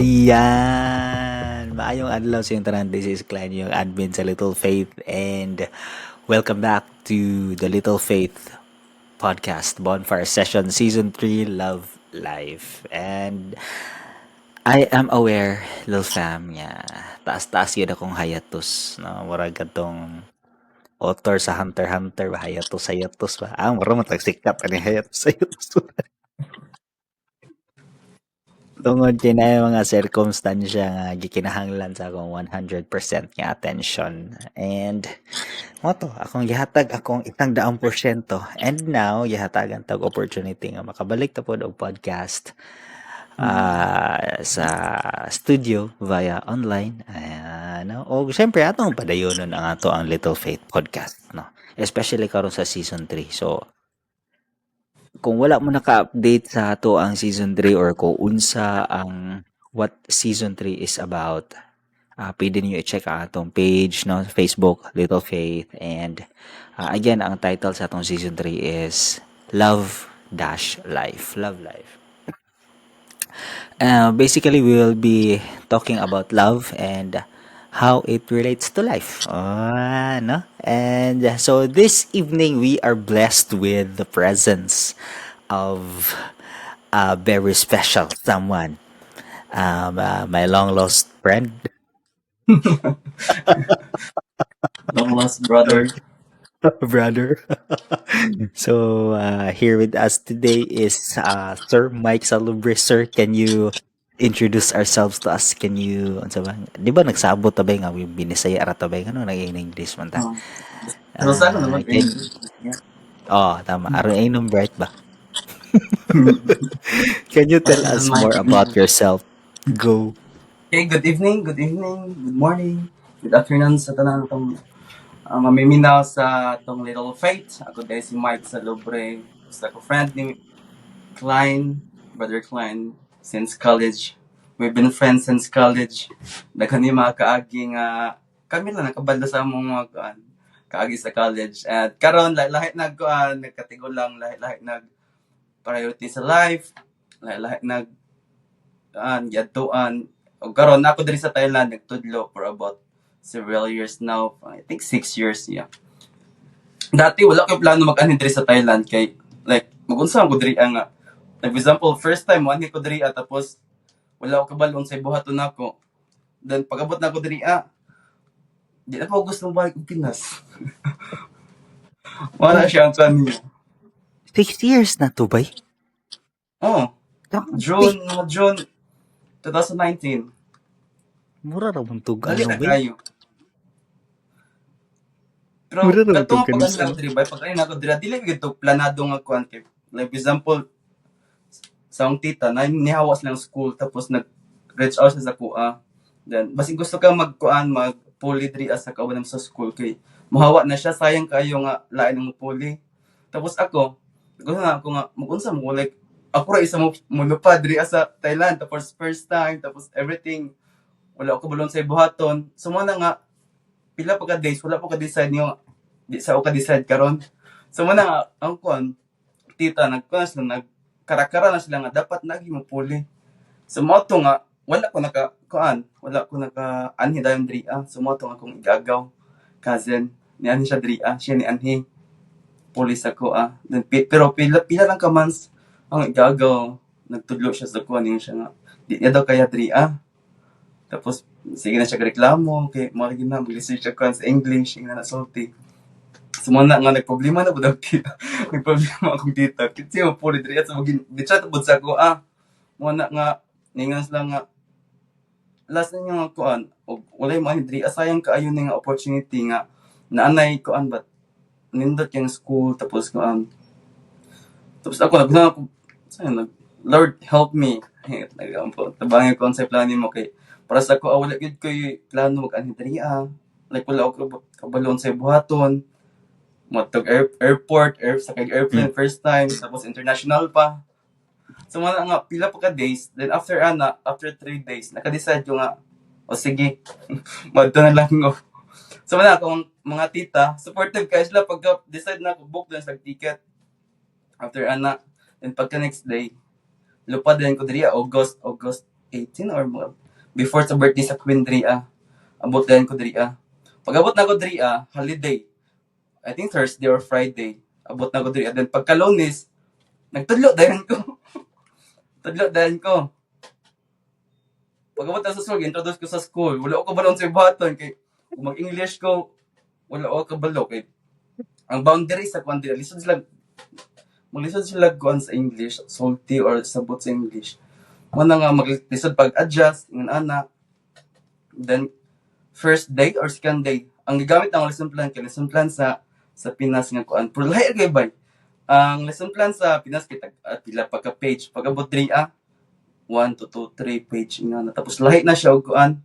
Ayan! Maayong adlaw sa inyong tanan. This is Klein, yung admin sa Little Faith, and welcome back to the Little Faith Podcast, Bonfire Session Season 3, Love Life. And I am aware, Lil Fam, nga taas-taas gyud akong hiatus, no? Murag katong author sa Hunter Hunter ba, hiatus hiatus ba? Ah, mura man tag sikat ani hiatus hiatus. Tungod kay naay mga sirkumstansya nga gikinahanglan sa akong 100% nga attention. And mao to, akong gihatag akong 100%. And now, gihatagan tag opportunity nga makabalik ta pod og podcast sa studio via online. Ayan, no? O syempre atong padayonon ang ato ang Little Faith Podcast, no? Especially karon sa season 3. So, kung wala mo naka-update sa ato ang season 3 or kung unsa ang what season 3 is about, pwede niyo i-check ang atong page, no, Facebook, Little Faith. And again, ang title sa atong season 3 is Love Dash Life, Love Life. Basically, we will be talking about love and how it relates to life. Ah, no? And so this evening, we are blessed with the presence of a very special someone. My long lost friend. Long lost brother. Brother. So here with us today is Sir Mike Salubre. Sir, can you introduce ourselves to us? Can you, unsa ba? Di ba nagsabot ta ba nga binisaya ra ta ba, ano, nag-English man ta? Oh. Pero sa ano naman Can, English. Yeah. Oh, tama. Aron ay bright ba? Can you tell This us is Mike. More about yourself? Go. Okay, good evening, good morning, good afternoon sa tanan tong mamiminaw sa atong Little Faith. Ako diay si Mike Salubre. Usa ko friend ni Klein, Brother Klein, since college. We've been friends since college. Daghan ni mga kaagi nga kami lang nakabalo sa among mga kuan, kaagi sa college. At karon lahi nag kuan, nagkatigulang, lahi-lahi nag priority sa life, lahi-lahi nag kuan, giadtuan. Ug karon ako diri sa Thailand nagtudlo for about several years now. I think 6 years, yeah. Dati wala ko plano mag-anhi diri sa Thailand kay like magunsa ko diri nga. Like, for example, first time mo ko diri, tapos wala ko kabalo unsay buhaton nako. Then pag-abot nako diri ah, di na po gusto mo balik og Pinas. Wala siya ang kaniya. 6 years na to, bay? Oh, June, mga June 2019. Mura ra man tug Dali ano, na bay? Kayo. Pero Mura ra man kato tug nga pag kanis. ano diri bay, pag ano nako diri, dili gyud to planado nga kuan kay like, for example, sa akong tita na nihawa silang school, tapos nag reach out siya sa kuha. Then basin gusto ka magkuan, mag puli diri sa kauban sa school kay muhawa na siya, sayang kayo nga lain ang puli. Tapos ako, gusto na ako nga magunsa mo, like ako ra isa mo mulupad diri sa Thailand, tapos first time, tapos everything wala ako kabalo unsay buhaton. So mo na nga pila pa ka days wala pa ka decide niyo, di sa ako ka decide karon. So mo na nga ang kuan, tita nagkuan sila, nagkarakara na sila nga dapat nagi mo puli. So mo to nga wala ko naka kuan, wala ko naka anhi dayon diri ah. So mo to nga akong igagaw, cousin, ni anhi siya diri ah, siya ni anhi puli sa ko ah. Then, pero pila pila lang ka months ang igagaw nagtudlo siya sa kuan, niya siya nga di niya daw kaya diri ah. Tapos sige na siya reklamo kay mo lagi na mag-research siya kuan sa English nga na sulti. So mo na nga nagproblema na pud ang tita. Nagproblema akong tita. Kinsa mo puli diri sa magin di siya tubod sa ako ah. Mo na nga ningon sila nga last na nga kuan og walay mo diri, asayang kaayo ni nga opportunity nga naanay kuan but nindot yung school, tapos kuan, tapos ako nag ako sayang nag "Lord, help me." Nagampo, "Tabangi ko sa plano mo," kay para sa ako ah, wala gyud koy plano mag anhi diri ah. Like wala ako kabalo unsay buhaton. Matog airport, air sa kay airplane first time, tapos international pa. So wala nga pila pa ka days, then after ana, after 3 days, naka-decide ko nga, o sige, madto na lang ko. So wala akong mga tita, supportive kayo sila. Pagka decide na ako, book na sa ticket. After ana, then pagka next day, lupad din ko diri August, August 18 or mga before sa birthday sa Queen diri ah. Abot dayon ko diri ah. Pag-abot na ko diri ah, holiday. I think Thursday or Friday. Abot na ko diri ah. Then pagka Lunes, nagtudlo dayon ko. Tudlo dayon ko. Pag-abot na sa school, introduce ko sa school. Wala ko kabalo sa buhaton kay kung mag-English ko, wala ko kabalo kay ang boundary sa kuan diri lisod sila, maglisod sila kuan sa English, sulti or sabot sa English. Mo na nga maglisod pag-adjust ingon ana. Then first day or second day, ang gigamit ang lesson plan kay lesson plan sa Pinas nga kuan. Pero lahi kay bay. Ang lesson plan sa Pinas kay tag pila pa ka page. Pag-abot diri ah, 1 to 2, 3 page nga na. Tapos lahi na siya og kuan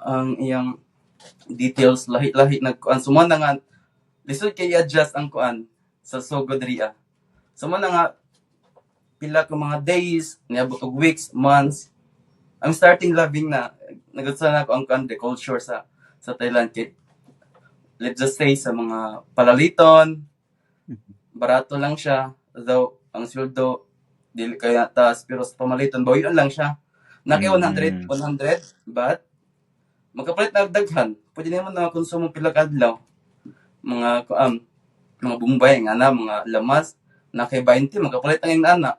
ang iyang details, lahi-lahi nag kuan. So mo na nga lisod kay i-adjust ang kuan sa sugod diri ah. So mo na nga pila ka mga days, niabot og weeks, months. I'm starting loving na. Nagustuhan na ako ang kuan, the culture sa Thailand kay let's just say sa mga palaliton, barato lang siya. Though ang sweldo dili kaya taas, pero sa pamaliton bawion lang siya. Naki 100 100 baht makapalit na og daghan. Pwede nimo na konsumo pila ka adlaw. Mga kuan, mga Bombay nga na mga lamas na kay 20 makapalit ang ana.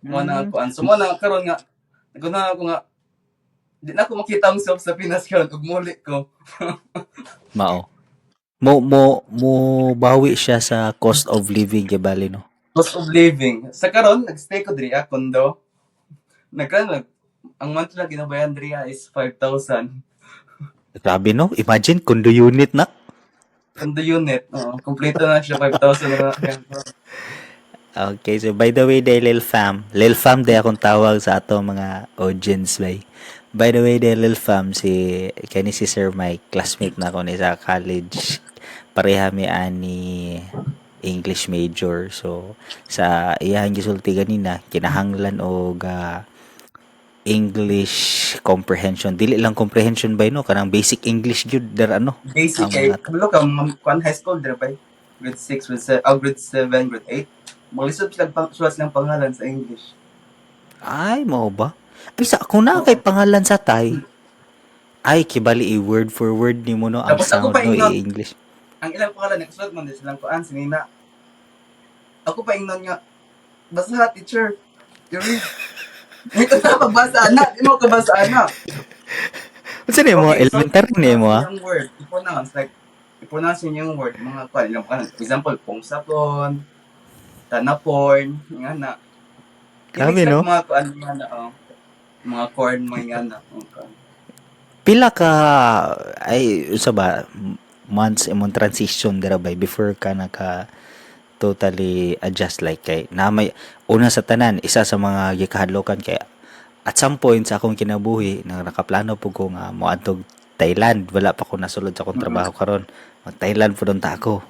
Mo na kuan. So mo na karon nga naguna ako nga di na ako makita ang self sa Pinas karon ug muli ko. Mao. Mo bawi siya sa cost of living kay bali, no. Cost of living. Sa karon nagstay ko diri ah, condo. Nagkaron nag ang monthly lang ginabayan diri ah is 5,000. Grabe, no? Imagine condo unit na. Condo unit. Oo, kompleto na siya, 5,000 na. Okay, so by the way, day Lil Fam. Lil Fam day akong tawag sa ato mga audience bay. By the way, day Lil Fam, si kani si Sir Mike, classmate na ako ni sa college. Pareha mi ani English major. So sa iyang gisulti ganina, kinahanglan og English comprehension. Dili lang comprehension bay, no, kanang basic English gyud der ano. Basic Ang kay kabalo ka mga kuan high school diri bay. Grade 6, grade 7, oh, grade 7, grade 8. Maglisod sila pang sulat silang pangalan sa English. Ay, mao ba? Ay, sa kung naa kay pangalan sa Thai, ay, kibali i-word for word nimo, no, ang Tapos ako sound pa no, ingnon. i-English. Ang ilang pangalan nakasulat man din silang kuan sinina. Ako pa ingnon nga basa, teacher. You read. Hindi ko na pagbasa ana, di mo kabasa ana. Unsa nimo Okay, so elementary nimo ah? yung word, i-pronounce like i-pronounce yun yung word mga kuan ilang pangalan. For example, Pongsaplon, Tanaporn, nga na. Grabe, Dili no? sila mga kuan nga na oh. Mga corn mga nga na. Oh, kuan. Pila ka ay unsa ba months imong transition dira bay before ka naka totally adjust, like kay na may una sa tanan, isa sa mga gikahadlokan kay at some point sa akong kinabuhi na nakaplano po ko nga moadtog Thailand, wala pa ko nasulod sa akong trabaho karon, mag Thailand po ta ako.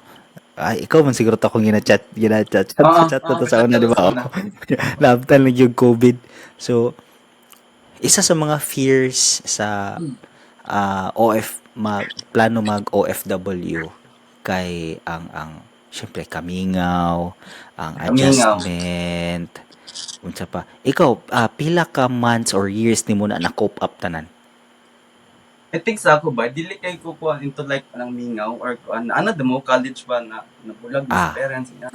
Ay, ikaw man siguro to akong gina-chat chat Oo, chat oo, to sa una, di ba? sa una. Naabtan lang yung COVID. So isa sa mga fears sa OF mag plano mag OFW kay ang syempre kamingaw, ang Kamingaw. adjustment, unsa pa. Ikaw, pila ka months or years nimo na na cope up tanan? I think sa ako ba, dili kay ko kuan into like anang mingaw or kuan ana mo college ba na nabulag mo sa parents ana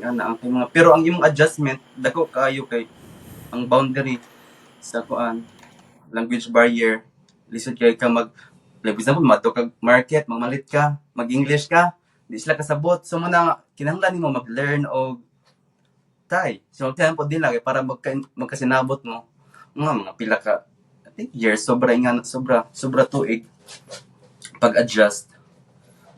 ana ang kay mga, pero ang imong adjustment dako kaayo kay ang boundary sa kuan, language barrier, lisod kay ka mag, like for example, madto kag market, mamalit ka, mag-English ka, di sila kasabot. So mo na kinahanglan nimo mag-learn og Thai. So magtahan po din lang kay para magkasinabot mo mga pila ka, I think years, sobra nga sobra sobra tuig pag-adjust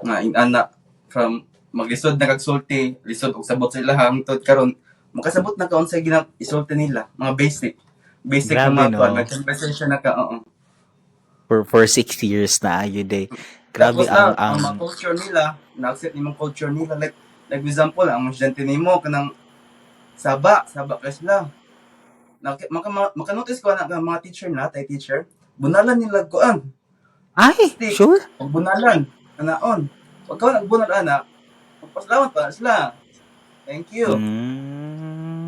nga inana from maglisod na kag sulti, lisod og sabot sa ilaha, hangtod karon makasabot na ka unsay gina isulti nila, mga basic basic Grabe, nga mga no? kuan, mag-conversation na ka, oo. For 6 years na ayun day. Grabe. Tapos na Ang ang mga culture nila, na-accept nimong culture nila, like for example, ang estudyante nimo kanang saba saba ka sila na, maka notice ko na ang mga teacher na tay teacher bunalan nila kuan Ay, stick. Sure? Pag bunalan anaon, pag ka nagbunal ana, magpasalamat pa sila, thank you.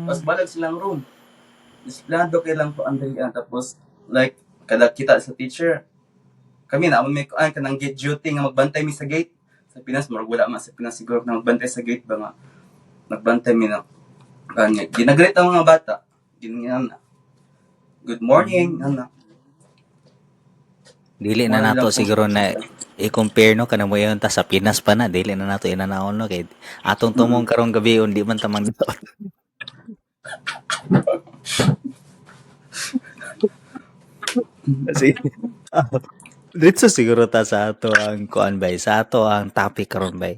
Tapos balag silang room. Disiplinado kay lang kuan diri ah. Tapos like kada kita sa teacher, kami na may kuan kanang gate duty nga magbantay mi sa gate. Sa Pinas murag wala man sa Pinas siguro na magbantay sa gate ba nga nagbantay mi na kuan nga ginagreet ang mga bata. Gingan na. Good morning, ana. Dili na Wala nato lang po. Siguro na i-compare, no, kanang moingon ta sa Pinas pa na, dili na nato inanawon, no, kay atong tumong karong gabi di man ta magdaot. Sige. Diretso siguro ta sa ato ang kuan bay, sa ato ang topic karon bay.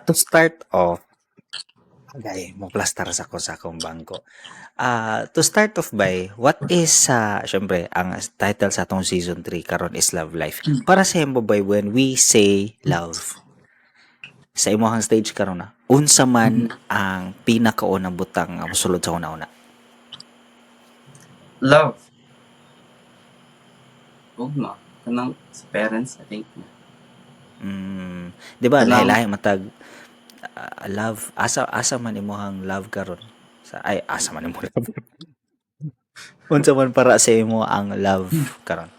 To start off, agay mo plastar sa ko sa akong bangko. To start off bay, what is syempre ang title sa atong season 3 karon is Love Life. Para sa imo bay, when we say love, sa imong stage karon na, unsa man ang pinakaunang butang nga mosulod sa una-una? Love. Ugma. Kanang sa parents, I think. 'Di ba Kanang lahi-lahi matag love, asa man imong love karon? Sa ay asa man imong love? Unsa man para sa imo ang love karon?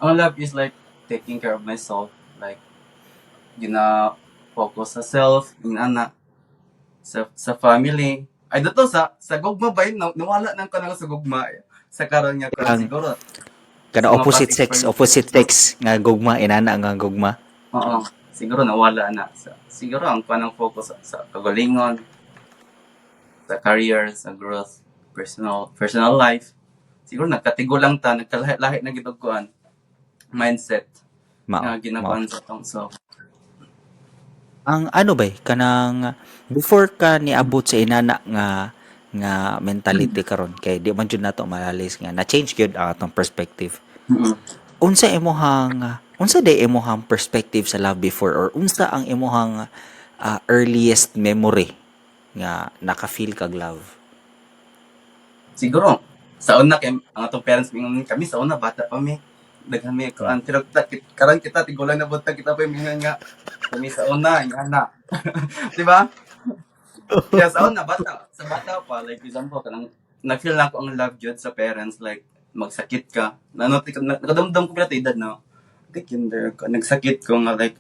Ang love is like taking care of myself, like gina focus sa self, inana sa family. Ay dato sa gugma ba yun? Nawala nang kanang sa gugma sa karon nga kuan Ang siguro. Kada Sa mga opposite past sex, experiences. Opposite sex nga gugma, inana nga gugma. Oo. Siguro nawala na. Siguro ang kanang focus sa kagalingon, sa career, sa growth, personal life. Siguro nagkatigulang ta, nagkalahi-lahi na gid og kuan mindset Mao, nga mao. ginakuan sa atong self. Ang ano bay, kanang before ka niabot sa inana nga mentality karon, kay di man jud nato malalis nga na change gyud ang atong perspective. Unsa day imong perspective sa love before, or unsa ang imong earliest memory nga naka-feel kag love? Siguro sa una kay ang atong parents mingon kami sa una bata pa mi. Daghan mi kuan, pero karon kita tigulang na buntag, kita pa mingon nga kami sa una ingana. Di ba? Kaya sa una bata, sa bata pa, like example kanang na-feel na ako ang love jud sa parents, like magsakit ka. Nakadumdum ko pila edad no. Di kinder ko nagsakit ko nga like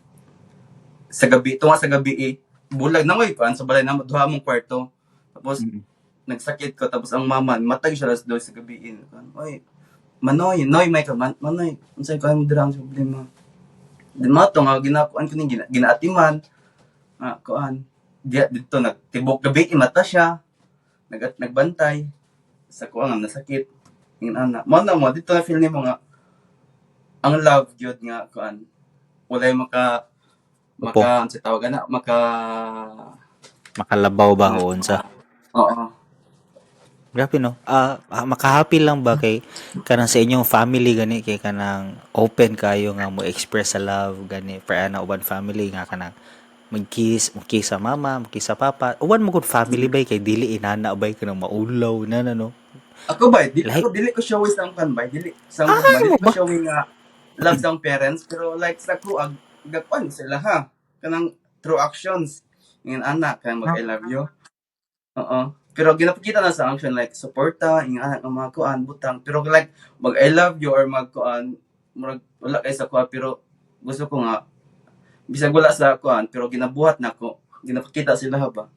sa gabi, tunga sa gabi eh, bulag na ngoy kuan sa balay na duha mong kwarto. Tapos nagsakit ko, tapos ang mama matag siya alas 2 sa gabi. Kuan, "Oy, Manoy, Noy, may ka, Manoy, unsay kuan mo dira ang problema?" Di mo to nga ginakuan ko ni ginaatiman. Kuan. Diya didto nagtibok gabi mata siya. Nagbantay sa kuan nga nasakit. Ingon ana. Mo na mo didto na feel nimo nga ang love gyud nga kuan. Walay maka Opo. maka unsa tawag ana, maka Makalabaw ba o unsa? Oo. Grabe, no. Makahappy lang ba kay kanang sa inyong family gani kay kanang open kayo nga mo express sa love gani para na uban family nga kanang mag-kiss, mo-kiss sa mama, mo-kiss sa papa. Uban mo gud family bay kay dili inana bay kanang maulaw na na no. Ako ba, di, Lahi. ako dili ko showy sa kan ba, dili sa Ah, dili mo ko ba? showy nga love sa akong parents, pero like sa ko ag gakuan sila ha. Kanang through actions. Ingon ana kay mag "I love you." Oo. Pero ginapakita na sa action like suporta, ingon ana nga mga kuan butang. Pero like mag "I love you" or mag kuan murag wala kay sa kuan, pero gusto ko nga bisag wala sa kuan pero ginabuhat nako, ginapakita sila ha ba.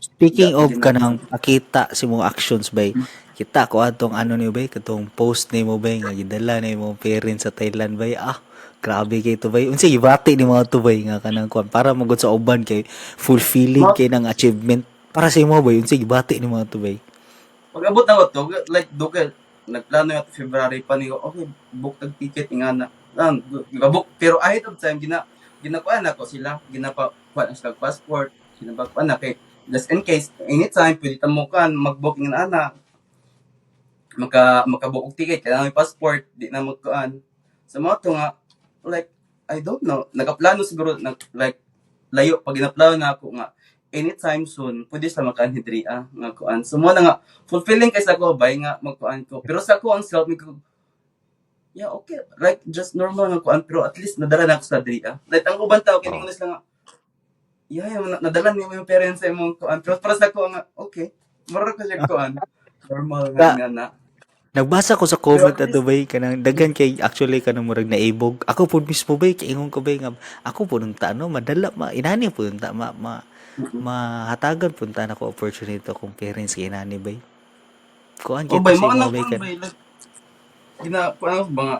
Speaking Di of kanang pakita sa imong actions bay, kita ko atong ano niyo bay, katong post nimo bay nga gidala na imong parents sa Thailand bay. Ah, grabe kay to bay. Unsa gibati ni mga to bay nga kanang kuan para magud sa uban kay fulfilling kay nang achievement para sa imo bay, unsa gibati ni mga to bay? Pag-abot na ko to, like dugay nagplano yung February pa niyo, okay, book tag ticket nga na. Book pero ahead of time ginakuan nako sila, ginapa kuan sila og passport, ginabakuan na kay just in case anytime pwede ta mo kan mag-book nga ana. Maka book og ticket kaya may passport, di na magkuan. Sa mga to nga like I don't know, nagaplano siguro nag like layo pag ginaplano na ako nga anytime soon pwede sila makaanhi diri ah nga kuan. So mo na nga fulfilling kay sa ko bay nga magkuan ko. Pero sa ko ang self ko, yeah, okay, like just normal nga kuan, pero at least nadala na ako sa diri ah. Like ang uban tao kay sila nga yeah, nadala niyo yung parents sa imong kuan. Pero para sa ko nga okay. Mura ka siya kuan. Normal nga Ka, nga na. Nagbasa ko sa Pero comment at ato least, bay, kanang daghan kay actually kanang murag naibog. Ako pud mismo bay, kay ingon ko bay nga ako pud unta no madala ma inani pud unta ma, ma mahatagan pud unta nako opportunity akong parents kay inani bay. Kuan Oh kita bay, sa mao imo na bay kuan kan. bay, like, gina kuan ba nga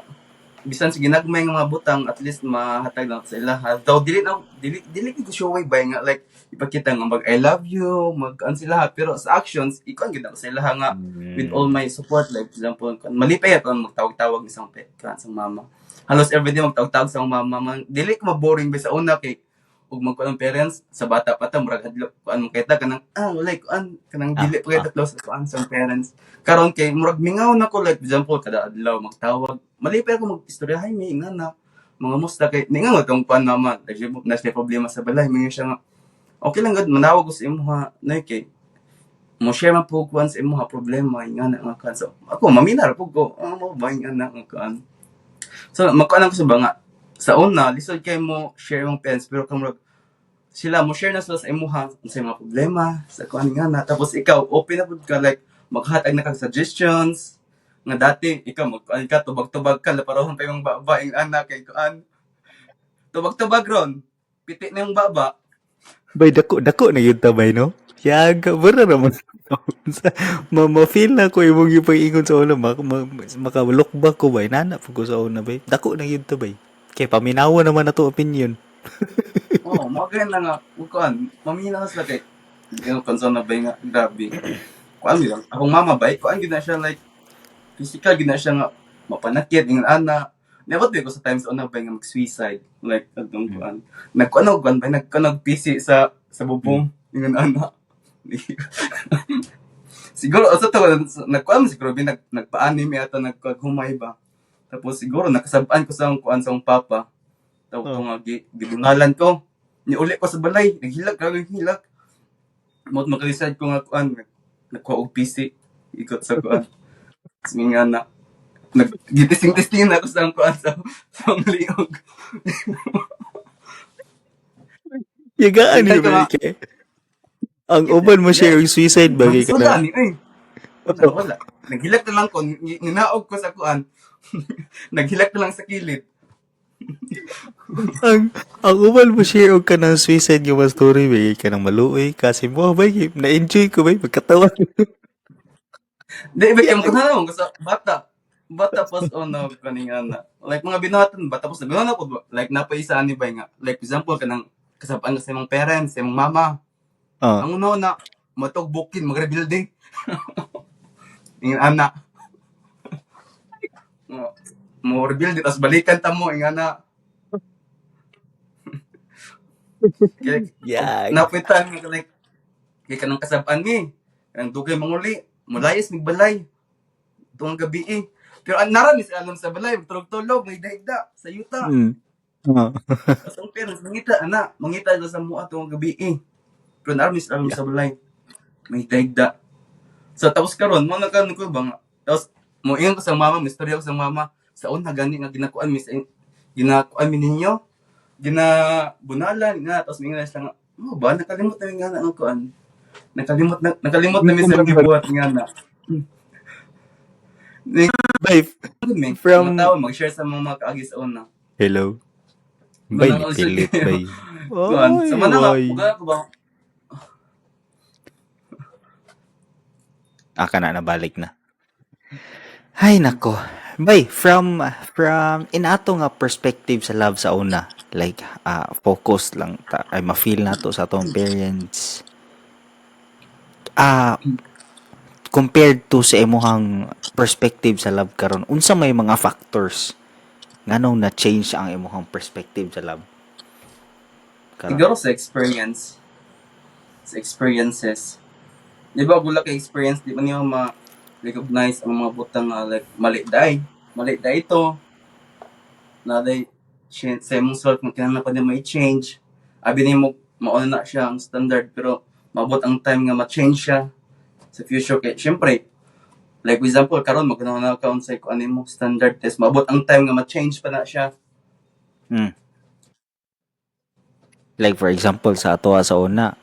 bisan sa ginagmay nga mga butang, at least mahatag lang sa ilaha. Daw dili na dili dili ko showy bay nga like ipakita nga mag "I love you", mag kuan sila, pero sa actions ikuan gid ako sa ilaha nga with all my support. Like for example, kuan, malipay ako magtawag-tawag isang kuan sa mama. Halos everyday magtawag-tawag sa mama man. Dili ko maboring bay sa una kay ug magkuan ang parents sa bata pa ta, murag hadlok kuan mo kita kanang like kuan kanang dili pa kita close kuan sa parents. Karon kay murag mingaw na ko, like for example, kada adlaw magtawag, malipay ako mag-istorya, "Hi mi," nga na mga musta, kay ninga tong kuan mama, like na siya problema sa balay, mingon siya nga okay lang gud manawag ko sa imuha nay kay mo share man po kuan sa imuha problema, nga na nga kuan. So ako mamina ra pud ko, mo ba nga na nga kuan. So magkuan ako sa ba nga sa una lisod kay mo share imong parents, pero kung murag sila mo share na sila sa imuha sa mga problema sa kuan nga na, tapos ikaw open na pud ka, like maghatag na kag suggestions nga dati ikaw magkuan ka, tubag-tubag ka, laparohon pa imong baba ing anak kay kuan, tubag-tubag ron piti na yung baba. Bay, dako dako na yun ta bay no. Yaga bara ra man. Ma feel na ko imong ipag-ingon sa una, maka look back ko bay, nana pud ko sa una bay. Dako na yun ta bay. Kay paminawa naman na to opinion. Oh, mo ganyan na nga kuan, mamina ka sila kay yung konsa na bay nga grabe. Kuan lang akong mama bay, kuan gid na siya, like physical gid na siya nga mapanakit ingon ana. Never ko sa times una bay nga mag-suicide, like adtong kuan. Nagkuan og kuan bay, nagkuan og PC sa bubong ingon ana. Siguro sa to nagkuan siguro bi nagpaanim yata, nagkuan ba. Tapos siguro nakasab-an ko sa akong kuan sa akong papa. Tapos nga gibungalan ko. Niuli ko sa balay, naghilak grabe hilak. Mo maka-decide ko nga kuan, nagkuha og PC ikot sa kuan. Tapos nga na nag gitising-tising na ako sa kuan sa akong liog. Yagaan Hintay ni ka bay nga. kay. Ang uban mo share yung suicide bagay ka Wala na. ni ay. Wala, wala. Naghilak na lang ko, ninaog ko sa kuan. Naghilak na lang sa kilid. Ang uban mo share og kanang suicide nga mga story bay kanang maluoy kasi mo bay, na-enjoy ko bay, magkatawa. Di ba kay mo kuno sa bata. Bata pas ono kaning ana. Like mga binuhatan ba, tapos nagano ko ba? Like napaisa ani ba nga. Like for example kanang kasab-an ka sa imong parents, sa imong mama. Ang una na matog bukid magrebuilding. Ingon ana. Mo rebuild tapos balikan ta mo ingon ana. Kay napitan nga like kay kanang kasab-an ni kanang dugay manguli, mulayas migbalay tuong gabi eh. Pero ang naran is alam sa balay, tulog-tulog, may dahigda sa yuta. Tapos ang parents, mangita, ana, mangita sa mua tuong gabi eh. Pero naran is alam sa balay, may dahigda. So tapos karon mo nagkaroon ko ba nga. Tapos mo ingon ko sa mama, may istorya ko sa mama, sa una gani nga ginakuan mi sa ginakuan mi ninyo, ginabunalan nga, tapos mingon siya nga, mo ba nakalimot na nga na ang kuan. Nakalimot na mi sa gibuhat nga na. Bay, May from mga tao mag-share sa mga kaagi sa una. Hello. Bay, Manang also nipilit bay. Kuan, Oy, sa manang oy. uga ko ba? Ah, kana nabalik na. Ay nako. Bay, from inato nga perspective sa love sa una, like focus lang ta, ay ma-feel nato sa atong parents. Compared to sa imuhang perspective sa love karon, unsa may mga factors nganong na-change ang imuhang perspective sa love karon? Siguro sa experience. Sa experiences. Di ba, wala kay experience, di ba niyo ma-recognize ang mga butang nga like, mali day. Mali day ito. Na day, sa imong self, nga kinahanglan pa din may change. Abi nimo, mauna na siya ang standard, pero maabot ang time nga ma-change siya sa future. Kay, syempre, like for example, karon magkano na ka unsay kuan nimo standard test, maabot ang time nga ma-change pa na siya. Like for example, sa ato sa una,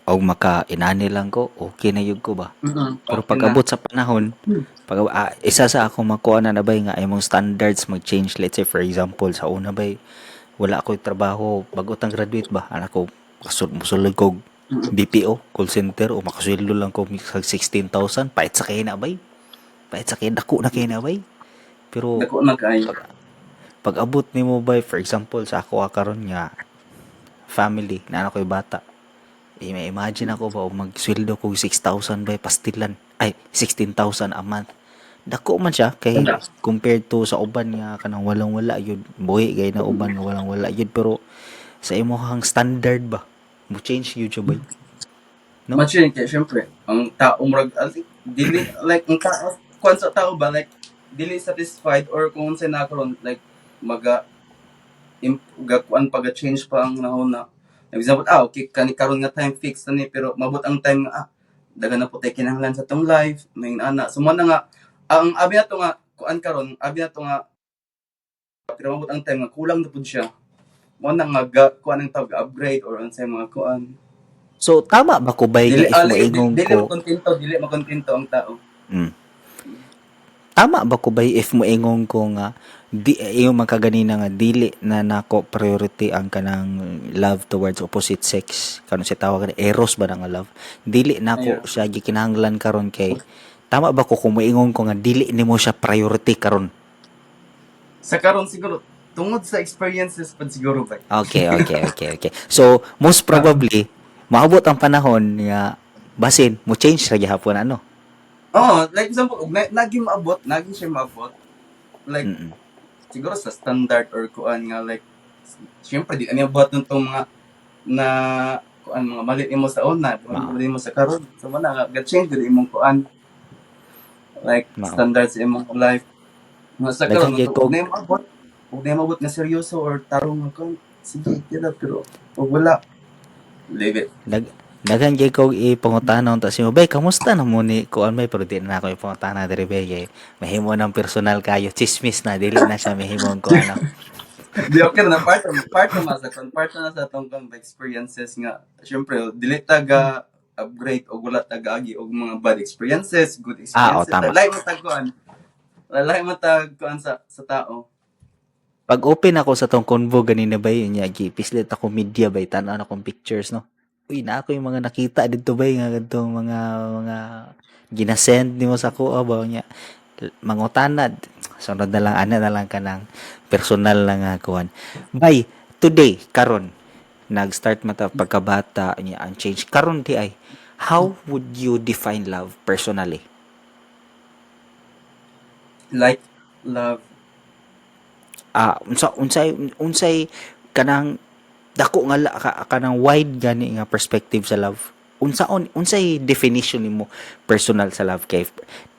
Og maka inani lang ko, okay na jud ko ba. Pero Okay na. pag-abot sa panahon, pag isa sa akong makuha na bay nga imong standards mag-change. Let's say, for example, sa una bay, wala ako'y trabaho, bago tang graduate ba, anak ko, musulod ko BPO, call center, o makasweldo lang ko sa 16,000, pait sa kay na bay. Pait sa kay, dako na kay na bay. Pero Dako na kaayo. Pag abot nimo bay, for example, sa ako karon nga family, na ako'y bata, eh, may imagine ako ba, og magsweldo ko 6,000 bay, pastilan, ay, 16,000 a month. Dako man siya kay compared to sa uban nga kanang walang wala yun, buhi kay na uban nga walang wala yun, pero sa imong standard ba, mo change yun siya bay. No? Ma-change kay syempre ang tao murag dili like ang tao kuan sa tao ba, like dili satisfied or kung unsay na karon, like maga ga kuan pag change pa ang nahuna. Example, okay kani karon nga time fix na ni, pero mabot ang time nga daghan na po tay kinahanglan sa tong life may ana. So mo na nga ang abi na to nga kuan karon, abi na to nga, pero mabot ang time nga kulang na pud siya. Mo na nga ga, kuan ang tawag, upgrade or unsay mga kuan. So tama ba ko bay Dili nga if like, moingon dili ko makontento, dili makontento ang tao. Tama ba ko bay if moingon ko nga di iyo man kaganina nga dili na nako priority ang kanang love towards opposite sex, kanang si tawag ni eros ba na nga love, dili nako siya gikinahanglan karon, kay tama ba ko kung moingon ko nga dili nimo siya priority karon? Sa karon siguro tungod sa experiences pud siguro ba. Okay. So most probably maabot ang panahon nga basin mo change ra gihapon ano. Oh, like example, og na, naging maabot, naging siya maabot. Like siguro sa standard or kuan nga like syempre di ani buhat nung tong mga na kuan, mga mali nimo sa una, Mao. mali nimo sa karon. So mo na nga change gud imong kuan. Like Mao. standard sa imong life. Nga sa karon Daghan kay ug kog na maabot, ug na maabot nga seryoso or tarong nga kuan, sige, kila, pero ug wala, leave it. Daghan kay kog ipangutana unta si mo, "Bay, kamusta na mo ni kuan bay?" Pero di na ako ipangutana diri bay kay mahimo ng personal kayo, chismis na, dili na siya mahimong kuan ano. Di okay na part na sa kon part na sa atong kang experiences nga syempre dili ta ga upgrade og wala ta gaagi og mga bad experiences, good Ah, oh, experiences. Tama. Lahi man tag kuan. Lahi man tag kuan sa tao. Pag open ako sa tong convo ganina bay, nya gipislit ako media bay, tan-aw na akong pictures, no. Uy, na ako yung mga nakita dito bay nga kadtong mga ginasend nimo sa kuha ba nya. Mangutana sunod na lang ana na lang kanang personal na nga kuan. Bay, today karon nag-start mata pagkabata niya ang change karon di ay, how would you define love personally? Like love. Unsa unsay unsay kanang dako nga kanang wide gani nga perspective sa love, unsaon unsay definition nimo personal sa love? Kay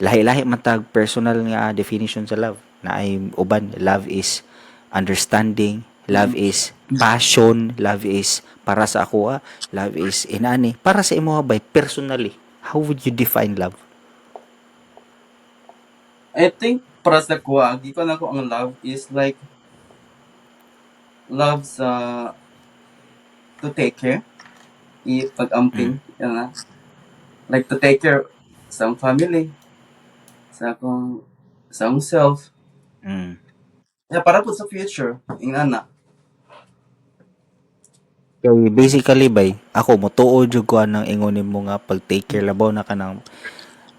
lahi-lahi man tag personal nga definition sa love na ay uban love is understanding, love is passion, love is para sa ako, love is inani. Para sa imo bay, personally, how would you define love? I think para sa kuha, ko na ko ang love is like love sa to take care, ipag-amping, yan na. Like to take care sa akong family, sa akong self. Yeah, para po sa future, ingana. Kay basically bay, ako motuo jud ko anang ingon nimo nga pag take care, labaw na kanang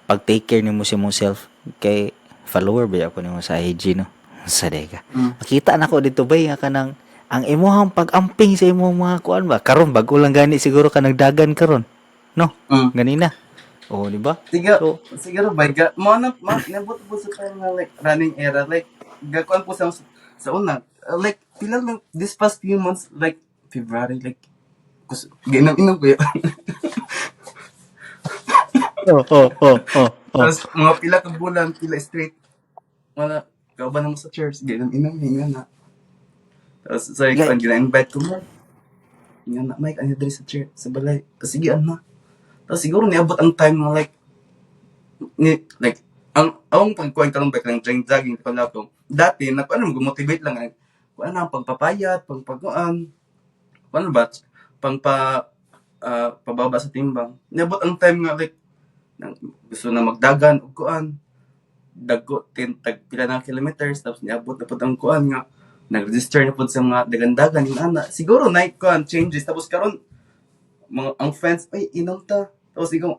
pag take care nimo sa imong self, kay follower ba ako nimo sa IG, no? Sa ka. Makita na ko dito bay nga kanang ang imuhang pag-amping sa imong mga kuan ba karon, bago lang gani siguro ka nagdagan karon, no? Ganina. Oh, di ba? Siguro, So, siguro ba, ga, mo na, ma, nabot po sa time nga like running era, like, gakuan po sa una, like, pila lang, this past few months, like, February, like, kus, ginom-inom ko yun. Oh. Tapos, mga pila ka bulan, pila straight, wala, kauban na mo sa church, ginom-inom, hinga na. Tapos, sorry, kuan, gina-invite ko mo. Hinga na, Mike, ano diri sa church, sa balay. Tapos, sige, ano. Tapos, siguro, niabot ang time nga, like, ni, like, ang pagkuhan karon ba lang jogging jogging ko na to. Dati na ano motivate lang ay kuan ang pagpapayat, pagpagkuan. Kuan ba pangpa pababa sa timbang. Niabot ang time nga like nang, gusto na magdagan og kuan, dagko tin tag pila na kilometers, tapos niabot na pud ang kuan nga nag-register na pud sa mga dagan-dagan yung ana. Siguro na kuan changes, tapos karon mga ang fans ay inom ta, tapos ikaw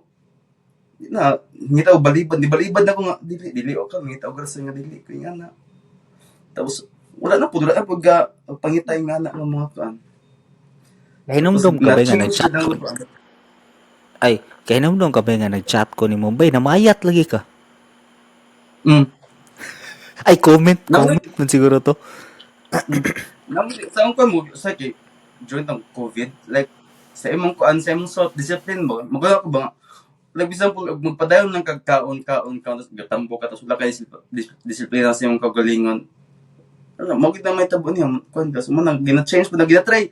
na ngita og balibad, di balibad na ko nga dili dili o ka ngita og rason nga dili ko yung ana. Tapos wala na pud ga pangitay nga ana nga mga kuan. Kahinumdum ka ba nga Na-change nag-chat na ko? ang kuan. Ay, kahinumdum ka ba nga nag-chat ko ni Mumbai? Namayat lagi ka. Ay, comment, comment man siguro to. Sa akong kuan mo, sa kay, during ang COVID, like, sa imong kuan, sa imong self-discipline mo, magkano ko ba nga, like, example, magpadayon lang kag kaon, kaon, kaon, tapos gatambo ka, tapos wala kay disiplina sa imong kagalingon. Ano, mo gid na may tabo niya, kuan ka, so mo nang gina-change po na, gina-try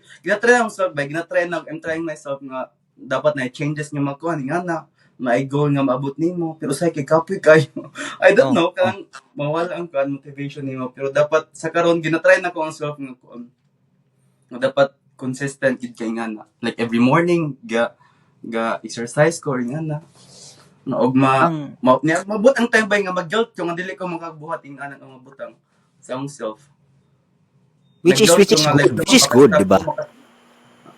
ang self, ba, gina-try na, I'm trying myself nga, dapat na changes nga makuha, nga na, may goal nga maabot nimo, pero sa kay kapoy kayo. I don't know, kanang mawala ang kuan motivation nimo, pero dapat sa karon gina-try na ko ang self nga kuan. Nga dapat consistent gid kay nga na. Like every morning ga exercise ko or nga na. Nga og niya, mabot ang time ba nga mag-guilt ko nga dili ko makabuhat ing anak nga mabutang sa akong self. Which Nag-guilt ko is nga, good, like, which is good, di ba?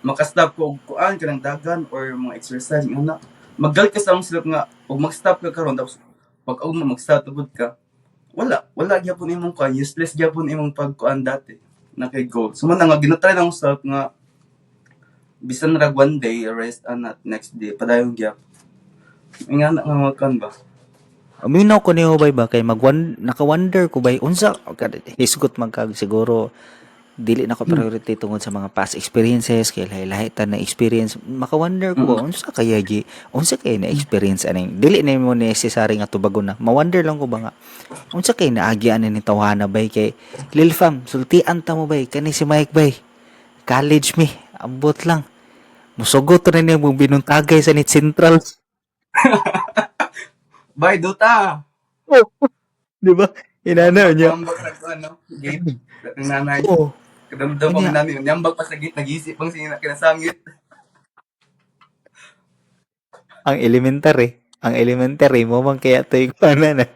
Makastop ko og kuan kanang dagan or mga exercise nga na. Mag-guilt ka sa akong self nga og mag-stop ka karon, tapos pag og mag-stop tubod ka, wala gyapon imong kuan, useless gyapon imong pagkuan dati na kay goal. So man nga ginatry na akong self nga bisan rag one day rest and not next day padayon gyap. Nga na nga mga kuan ba? Aminaw ko niyo bay ba kay naka-wonder ko bay unsa hisgot man kag siguro dili na ko priority tungod sa mga past experiences kay lahi-lahi ta na experience. Maka-wonder ko ba unsa kaya gi, unsa kay na experience aning dili na mo necessary nga tubagon na. Ma-wonder lang ko ba nga unsa kay naagian ni tawhana bay kay Lil Fam, sultian ta mo bay kani si Mike bay. College mi, ambot lang. Musugot na niya mong binuntagay sa Net Central. Bay, duta! Oh, di ba? Inana niya. Ambag na ko, ano? Gate. Ang nanay. Oo. Kadamdam Kanya. ang nanay. Nyambag pa sa gate. Nag-isip pang sina kinasangit. Ang elementary. Ang elementary mo man kaya to'y kuana na.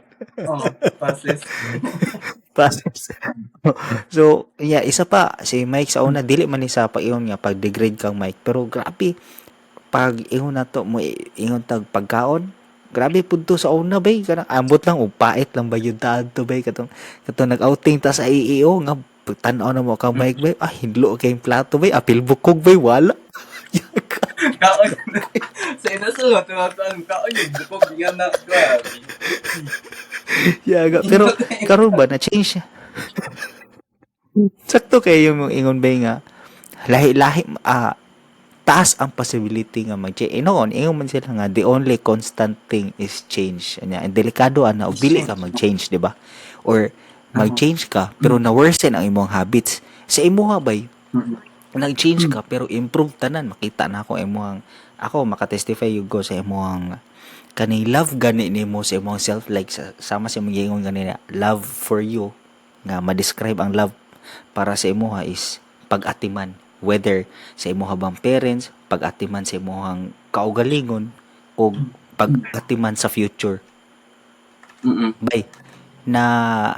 Oo, passes. Passes. So, yeah, isa pa, si Mike sa una, dili man ni sa pag-ingon nga, pag-degrade kang Mike. Pero grabe, pag ingon na to, mo ingon tag pagkaon, grabe pud to sa una bay, kanang ambot lang og pait lang ba yun taad to bay, katong nag-outing ta sa AEO nga tan-aw na mo kang Mike bay, ay hinlo kay plato bay, apil bukog bay, wala. Kaon. Sa inaso, tumataan, kaon yung bukog nga na, grabe. Yaga, pero karon ba na change siya? Sakto kayo yung ingon bay nga lahi-lahi, taas ang possibility nga mag-change. Noon, ingon man sila nga the only constant thing is change. Anya, and delikado ana og dili ka mag-change, di ba? Or mag-change ka pero na-worsen ang imong habits. Sa imuha bay, nag-change ka pero improve tanan, makita na ako imong, ako makatestify yun ko sa imong kani love gani nimo sa imong self, like sama sa imong giingon ganina, love for you nga ma-describe ang love para sa imuha is pag-atiman, whether sa imuha bang parents, pag-atiman sa imuhang kaugalingon o pag-atiman sa future. Bay, na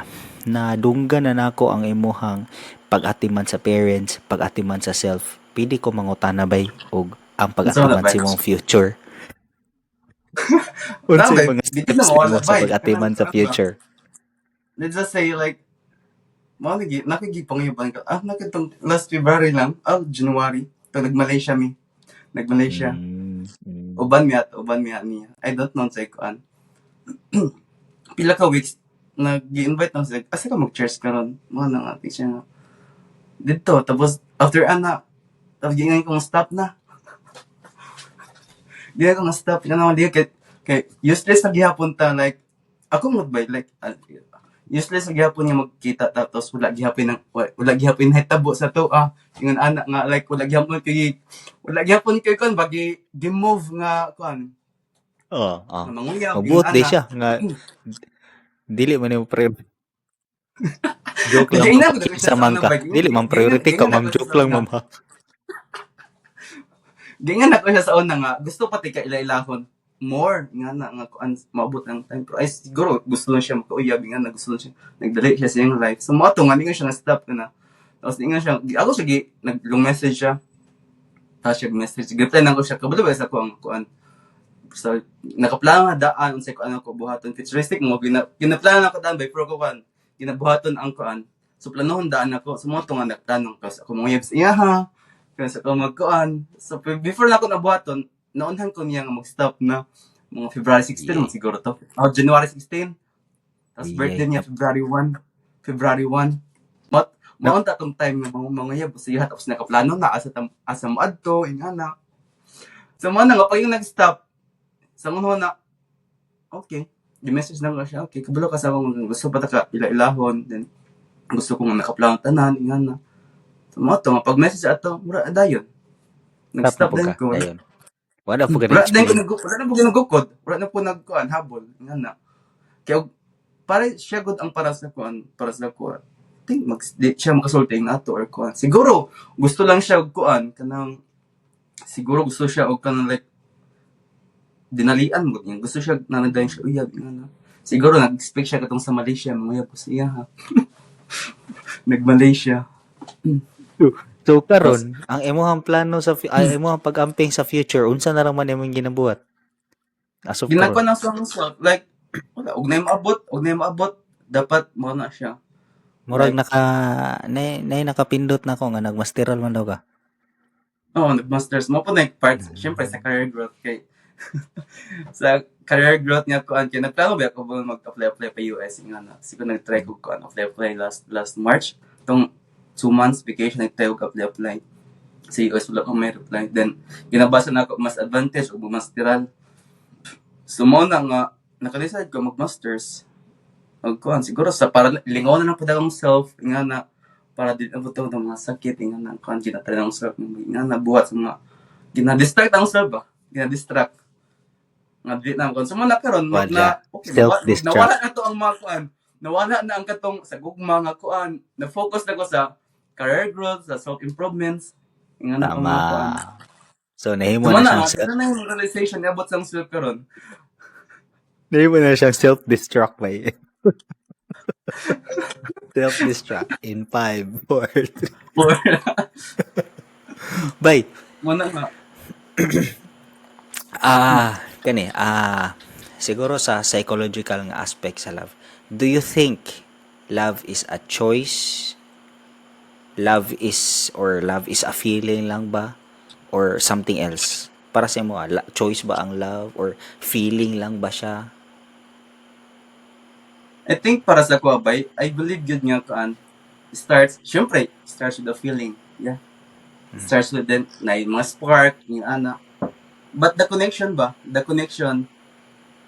dunggan na nako ang imuhang pag-atiman sa parents, pag-atiman sa self. Pwede ko mangutana bay og ang pag-atiman sa imong future. Unsa Tama, mga di ka na steps mawala, nimo sa bay. pag-atiman sa Tama. future? Let's just say like, mao lagi, nakigipangayuban ka. Nakitong last February lang, January, to nag-Malaysia mi. Nag-Malaysia. Uban mi at, uban mi at niya. I don't know sa ikuan. Pila ka weeks, nag-invite na sila. Asa ka mag-church karon? Mao na nga, siya nga. Dito, tapos, after ana, tapos gingan kong stop na. Gingan kong stop. Yan naman, di, kay, useless na gihapon ta, like, ako mag-buy, like, useless na gihapon nga magkita ta, tapos wala gihapon ng, wala gihapon hitabo sa to, ingon ana nga, like, wala gihapon kay, wala gihapon kay kon, bagi, gi-move nga, kon. Oo, oo. Nga manguyab, Mabuot ingon di ana. siya, nga, dili man yung priority. Joke lang, Hindi na, ma'am. Sa man ka. Dili man priority ka, ma'am. Joke lang, ma'am, ha. Giingon nako siya sa una nga gusto pati ka ila-ilahon more nga na nga kuan maabot ang time, pero ay siguro gusto lang siya makauyab nga na gusto lang siya, nagdali siya sa iyang life. So mo ato nga ningon siya nga stop na. Tapos ningon siya, ako siya gi nag long message siya. Tapos siya message, reply na ko siya, kabalo ba sa ko ang kuan. So nakaplano nga daan unsay kuan ako buhaton, futuristic mo ginaplano na ko daan before ko kuan ginabuhaton ang kuan. So planohon daan ako. So mo to nga nagplano ko sa ako manguyab sa iya ha. Kaya sa ko magkuan. So before na ako nabuhaton, naunhan ko niya nga mag-stop na mga February 16 man siguro to. Oh, January 16. Tapos birthday niya February 1. February 1. But No. maunta tong time nga mga manguyab sa iya, tapos nakaplano na asa tam, asa moadto ingana. So mo na nga pag yung nag-stop sa mga na okay, di-message na ko siya, "Okay, kabalo ka sa akong gusto pa ta ka ila-ilahon, then gusto ko nga nakaplano tanan," ingana. So mo to nga pag message ato, mura dayon. Stop na Nag-stop po din ka ko. dayon. Wala po ka Wala din ko na-explain. nag wala na po nagukod, wala na po nagkuan habol ingana. Kaya pare siya gud ang para sa kuan, para sa kuan. Think mag di siya makasulti ng ato or kuan. Siguro gusto lang siya og kuan kanang, siguro gusto siya og kanang like dinalian mo niya. Gusto siya na nagdayon siya uyab ingana. Siguro nag-expect siya katong sa Malaysia manguyab ko sa iya ha. Nag-Malaysia. So karon, ang imuhang plano sa ay imuhang pag-amping sa future, unsa na lang man imong ginabuhat? As of Ginagawa karon. na sa akong self like wala og nay maabot, og nay maabot dapat mo na siya. Murag Like naka nay nakapindot na ko nga nagmasteral man daw ka. Oo, nag-masters mo po na part syempre sa career growth, kay sa career growth nga kuan kay nagplano ba ako ba mag-apply apply pa US nga na. Siguro nag-try ko kuan apply apply last last March tong 2 months vacation, nag-try ko apply apply sa US, wala ko may reply. Then ginabasa na ako mas advantage og masteral. So mo na nga naka-decide ko mag-masters og kuan siguro sa para lingaw na lang pud akong self nga na para di na po ng mga sakit nga na kuan ginatry ang self nga na buhat sa mga gina-distract ang self ba, gina-distract nga di na kuan. So mo na karon mag Wala. na okay, Self-destruct. nawala na to ang mga kuan, nawala na ang katong sa gugma nga kuan, na focus na ko sa career growth, sa self improvements nga na ang Tama. mga kuan. So nahimo So mo na na siyang nga self na yung realization niabot sa self karon. Nahimo na siyang self-destruct by self-destruct in 5, 4, 3. Bye. Mo na nga. Ah, kani, siguro sa psychological nga aspect sa love. Do you think love is a choice? Love is or love is a feeling lang ba or something else? Para sa imo, choice ba ang love or feeling lang ba siya? I think para sa ko bay, I believe gyud nga kuan starts, syempre starts with the feeling. Yeah. Starts with then na yung mga spark, yung ana. But the connection ba? The connection,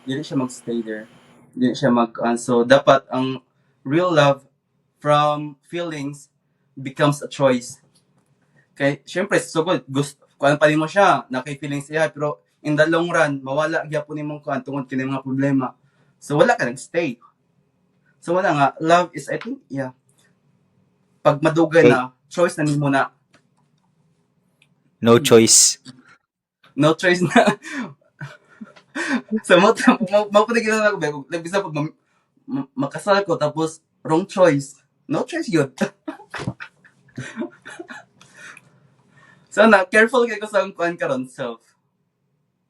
dili siya magstay there. Dili siya mag so dapat ang real love from feelings becomes a choice. Kay syempre sugod gusto kuan pa nimo siya, na kay feelings iya, pero in the long run mawala gyapon nimong kuan tungod kini mga problema. So wala ka nag-stay. So wala nga love is, I think, yeah. Pag madugay na choice na nimo na. No choice. No choice na. So mo mo mo mo na ako ba like bisa pag makasal ko tapos wrong choice. No choice yun. So na careful kay ko sa akong kuan karon self.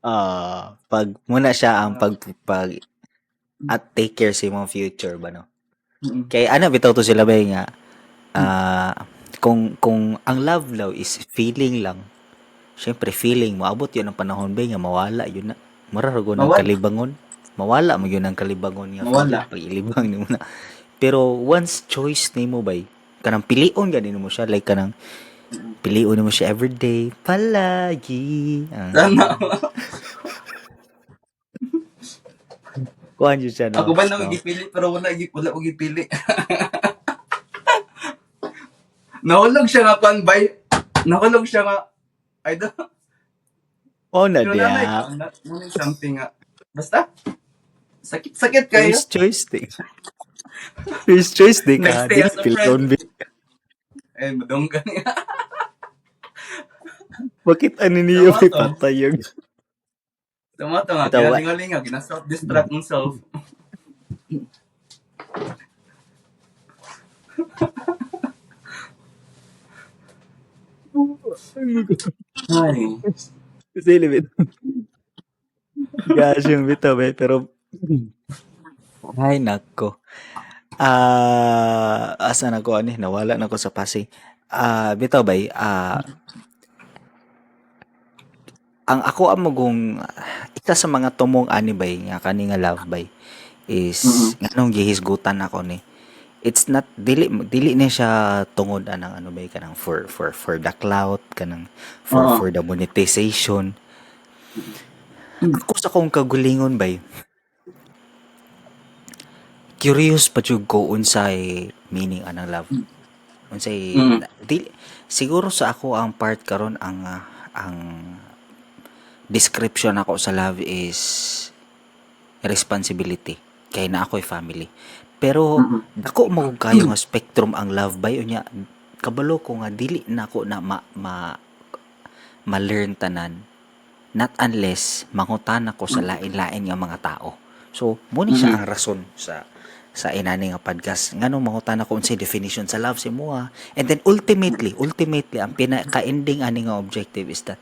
Ah, pag muna siya ang pag pag at take care sa imong future ba, no? Kay ana bitaw to sila ba nga kung ang love daw is feeling lang. Syempre feeling moabot yun ang panahon ba nga mawala yun na. Mura ra gud ang Mawala. kalibangon. Mawala mo yun ang kalibangon nga Mawala. feeling pag ilibang nimo na. Pero once choice nimo bay, kanang pilion gani nimo siya, like kanang pilion nimo siya everyday palagi. Sana. Kuan jud siya, no? Ako ba nang No? gipili pero wala ko gipili. Nahulog siya nga kuan bay. Nahulog siya nga I don't Oh na pero diya. nanay na something nga. Basta sakit-sakit kayo. First choice di. First choice di ka. Next day Di as a pilion friend. bi. Eh, madunggan niya. Bakit ano niyo Tama may to. patay yung Tama to nga, Ito, ginalingalinga, gina self-destruct ang self. Ay. Sili bitaw. Gosh, yung bitaw eh, pero ay nako. Ah, asa na ko ani, nawala na ko sa passing. Ah, bitaw bay, ang ako ang magong isa sa mga tumong ani bay nga kani nga love bay is nganong gihisgutan ako ni. It's not dili dili ni siya tungod anang ano bay, kanang for the clout, kanang for Oo. for the monetization. Ako sa akong kagulingon bay, curious pa jud ko unsay meaning anang love. Unsay dili siguro sa ako ang part karon, ang description ako sa love is responsibility kay na ako'y family. Pero dako mo kayo nga spectrum ang love bay, unya kabalo ko nga dili na ako na ma, ma ma-learn tanan not unless mangutana ko sa lain-lain nga mga tao. So, mo ni siya ang rason sa inani nga podcast. Ngano mangutana ko unsay definition sa love sa imoha. And then ultimately ang pinaka-ending ani nga objective is that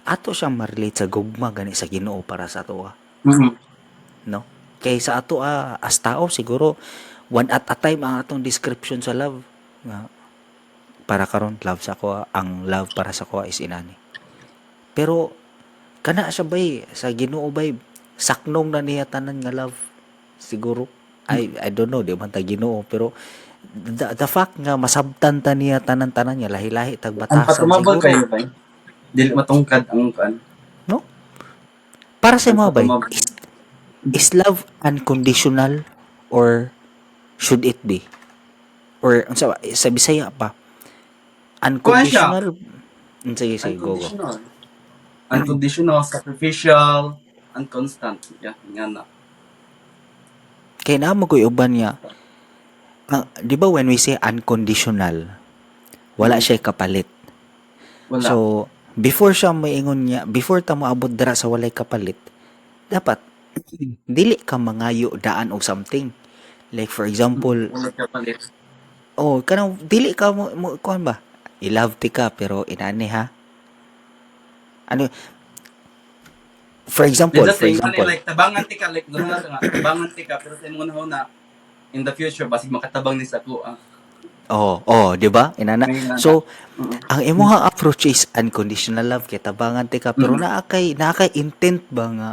ato siyang ma-relate sa gugma gani sa Ginoo para sa atoa. No? Kay sa ato as tao siguro one at a time ang atong description sa love nga para karon love sa ako, ang love para sa ako is inani. Pero kana siya bay sa Ginoo bay, saknong na niya tanan nga love siguro. I don't know, di man ta Ginoo, pero the fact nga masabtan ta niya tanan-tanan niya, lahi-lahi Ang tagbatasan patumabol siguro. kayo bay. Dili matungkad ang kan. No? Para sa Ang imo bay, patumabol. is love unconditional or should it be? Or unsa ba sa Bisaya pa? Kuan siya. Unconditional. Sige, sige, go, go. Unconditional. Unconditional, sacrificial, and constant. Yeah, nga na. Kay naa mo ko'y uban nga ang, di ba, when we say unconditional, wala siya kapalit. Wala. So, before siya maingon niya, before ta moabot dira sa walay kapalit, dapat dili ka mangayo daan og something. Like for example, wala kapalit. Oh, kanang dili ka mo kuan ba? I-love ti ka pero inani ha. Ano, for example, Let's for say, example, like tabangan ti ka, like gano'n nga, tabangan ti ka pero sa imong na in the future basig makatabang ni sa ko ah. Oh, di ba? Inana. May inana. So, ang imong approach is unconditional love kay tabangan ti ka pero naa kay intent ba nga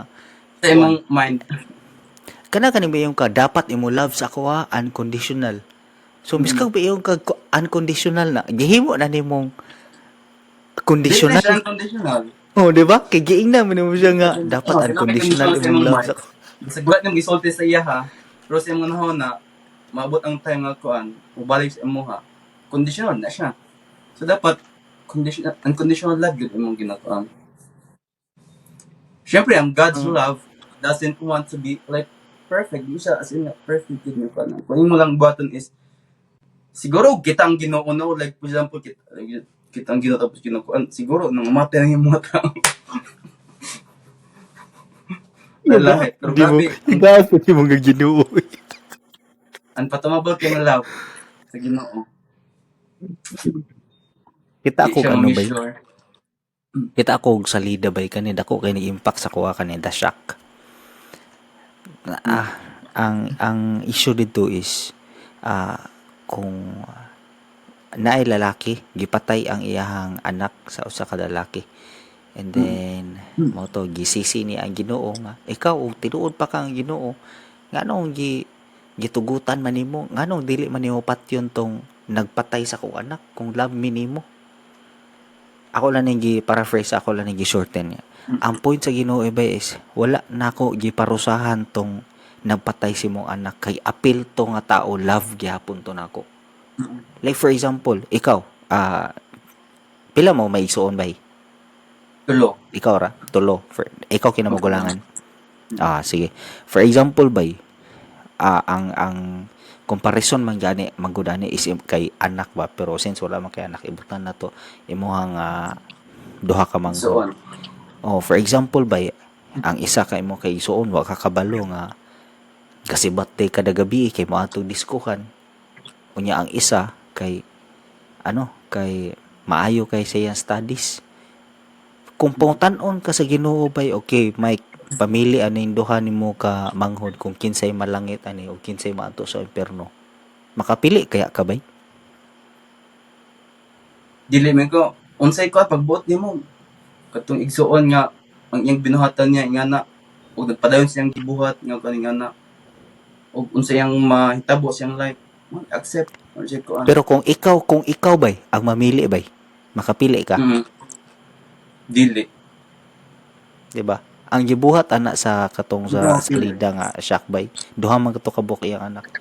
Sa imong mind. Kana kani ba yung ka dapat imo love sa ako ha, unconditional. So miskang ba yung ka unconditional na gihimo na nimong Dili na conditional. siya unconditional. Oh, di ba? Kay giingnan man nimo siya nga dapat Oh, sinabi unconditional conditional sa imong imong love mind. sa ako. Bisag wala nang gisulti sa iya ha. Pero sa imong na maabot ang time nga kuan, ubalik sa imo ha. Conditional na siya. So dapat conditional, unconditional love yun imong ginatuan. Siyempre, ang God's love doesn't want to be like perfect. Di siya as in nga, perfect yun yung kuan. Kung imo lang buhaton is siguro kita ang Ginoo, no, like for example kita ang Ginoo tapos kinukuan siguro nang mamatay ang imong mga tao. Lalahi. Pero Di mo, grabe, grabe di mo nga Ginoo. ang patumabol kay nga love sa Ginoo. Kita Di ako siya ano ba? ma-measure. Kita ako og salida bay kani, dako kay ni impact sa kuha kani, the shock. Ah, ang issue dito is kung naay lalaki gipatay ang iyahang anak sa usa ka lalaki and then mao to gisisi ni ang Ginoo nga ikaw og tinuod pa kang Ginoo, nganong gitugutan man nimo, nganong dili man nimo patyon tong nagpatay sa akong anak kung love mi nimo? Ako lang ning gi-paraphrase, ako lang ning gi-shorten niya. Ang point sa Ginoo ba is wala nako giparusahan tong nagpatay si mong anak kay apil to nga tao, love gihapon to nako. Like for example, ikaw, pila mo may igsuon bay? Tulo. Ikaw ra, tulo. For, ikaw kinamagulangan. Ah, sige. For example bay, ang comparison man gani manggudani is kay anak ba, pero since wala man kay anak, ibutan na to imuhang Duha ka manghod. So on. Oh, for example bay, ang isa ka imo kay igsuon wa ka kabalo nga kasibat day kada gabi kay moadtog diskuhan. Unya ang isa kay ano, kay maayo kay sa iyang studies. Kung pangutan-on ka sa Ginoo bay, okay, Mike, pamili aning duha nimo ka manghod kung kinsay malangit ani o kinsay maadto sa impierno. Makapili kaya ka bay? Dili man ko unsay ko pagbuot nimo katong igsuon nga ang iyang binuhatan niya ingana ug nagpadayon siyang gibuhat nga kaning ana ug unsa iyang mahitabo siyang life, man accept man siya kuan. Pero kung ikaw bay ang mamili bay, makapili ka? Dili. Di ba? Ang gibuhat ana sa katong sa No, salida nga shock bay. Duha man kato kabuok iyang anak.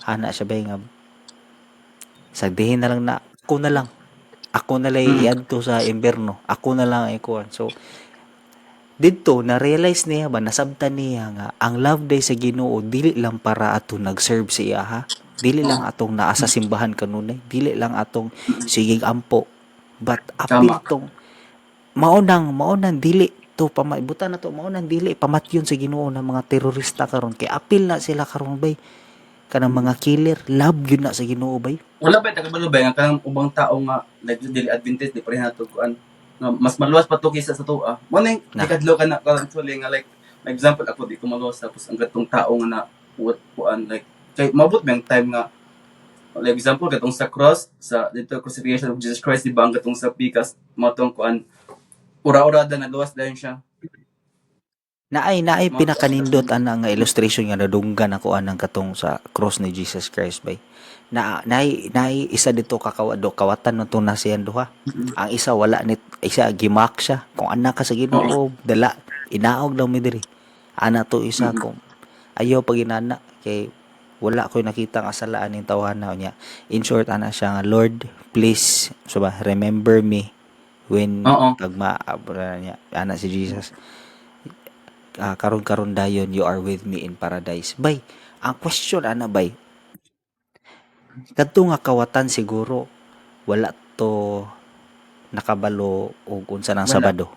Ana siya bay nga sagdihin na lang na ako na lang. Ako na lang iadto sa impierno. Ako na lang ikuan. So didto na-realize niya ba, nasabtan niya nga ang love day sa Ginoo dili lang para ato nag-serve sa iya ha. Dili lang atong naa sa simbahan kanunay, dili lang atong sigig ampo. But apil tong mao nang dili to pamaibutan na to, mao nang dili pamatyon sa Ginoo ng mga terorista karon kay apil na sila karon bay, kanang mga killer, love gyud na sa Ginoo bay. Wala ba takabalo ba nga kanang ubang tao nga like dili Adventist, di pareha nato kuan nga mas maluwas pa to kaysa sa tuwa. Mo ning Na. ikadlo ka na karon actually nga like my example, ako di ko maluwas, tapos ang katong tao nga na what kuan like kay maabot ba ang time nga like example katong sa cross sa dito crucifixion of Jesus Christ, di ba, ang katong sa pikas mo tong kuan ura-urada na luwas dayon siya. Naay Mga pinakanindot ana nga illustration nga nadunggan ako anang katong sa cross ni Jesus Christ bay. Na naay isa dito kakawa do kawatan man to na siyang duha. Ang isa wala ni isa gimak siya kung anak ka sa Ginoo dala inaog daw mi diri. Ana to isa kung ayaw pag inana kay wala ko'y nakita nga salaan ning tawhana niya. In short, ana siya nga, "Lord, please so ba remember me when pag maabra niya." Ana si Jesus, "Ah, karon-karon dayon you are with me in paradise." Bay, ang question ana bay, kadto nga kawatan siguro wala to nakabalo og unsa nang Wala. Sabado.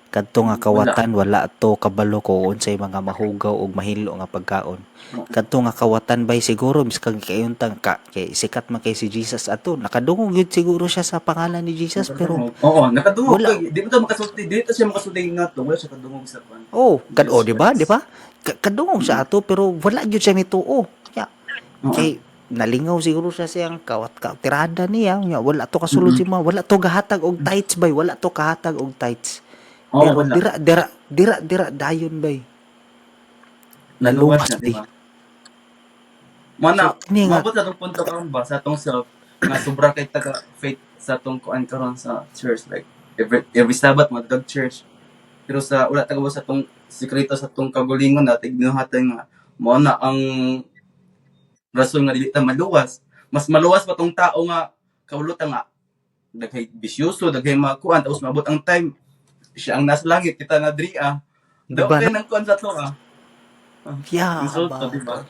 Kadto nga Wala. kawatan wala to kabalo kung unsay mga mahugaw og mahilo nga pagkaon. Kadto nga kawatan bay siguro miskang kayuntang ka kay sikat man kay si Jesus ato, nakadungog gyud siguro siya sa pangalan ni Jesus pero Oo, nakadungog wala. kay di ba to makasulti, di to siya makasulti nga to, wala siya kadungog sa kuan. Oh, kad Jesus oh, di ba? Christ. Di ba? Kadungog siya ato pero wala gyud siya mituo. Ya, kay nalingaw siguro siya siyang kawat ka tirada niya nya wala to kasulod si ma, wala to gahatag og tithes bay, wala to kahatag og tithes. Pero Wala. Dira dira dira dira dayon bay. Naluwas Naluwas na, di di. ba? Mana, So kini nga maabot sa atong punto karon ba sa atong self nga sobra kay taga faith sa atong kuan karon sa church, like every Sabbath madtog church, pero sa wala taga sa atong sekreto sa atong kaugalingon natin binuhatan nga mao na ang rason nga dili ta maluwas. Mas maluwas pa tong tao nga kaulutan nga daghay bisyoso, daghay mga kuan, tapos maabot ang time siya ang nasa langit, kita na diri ah. Di Daw ba kay no? nang kuan sa to ah. Yeah, Insulto, ba. Di ba?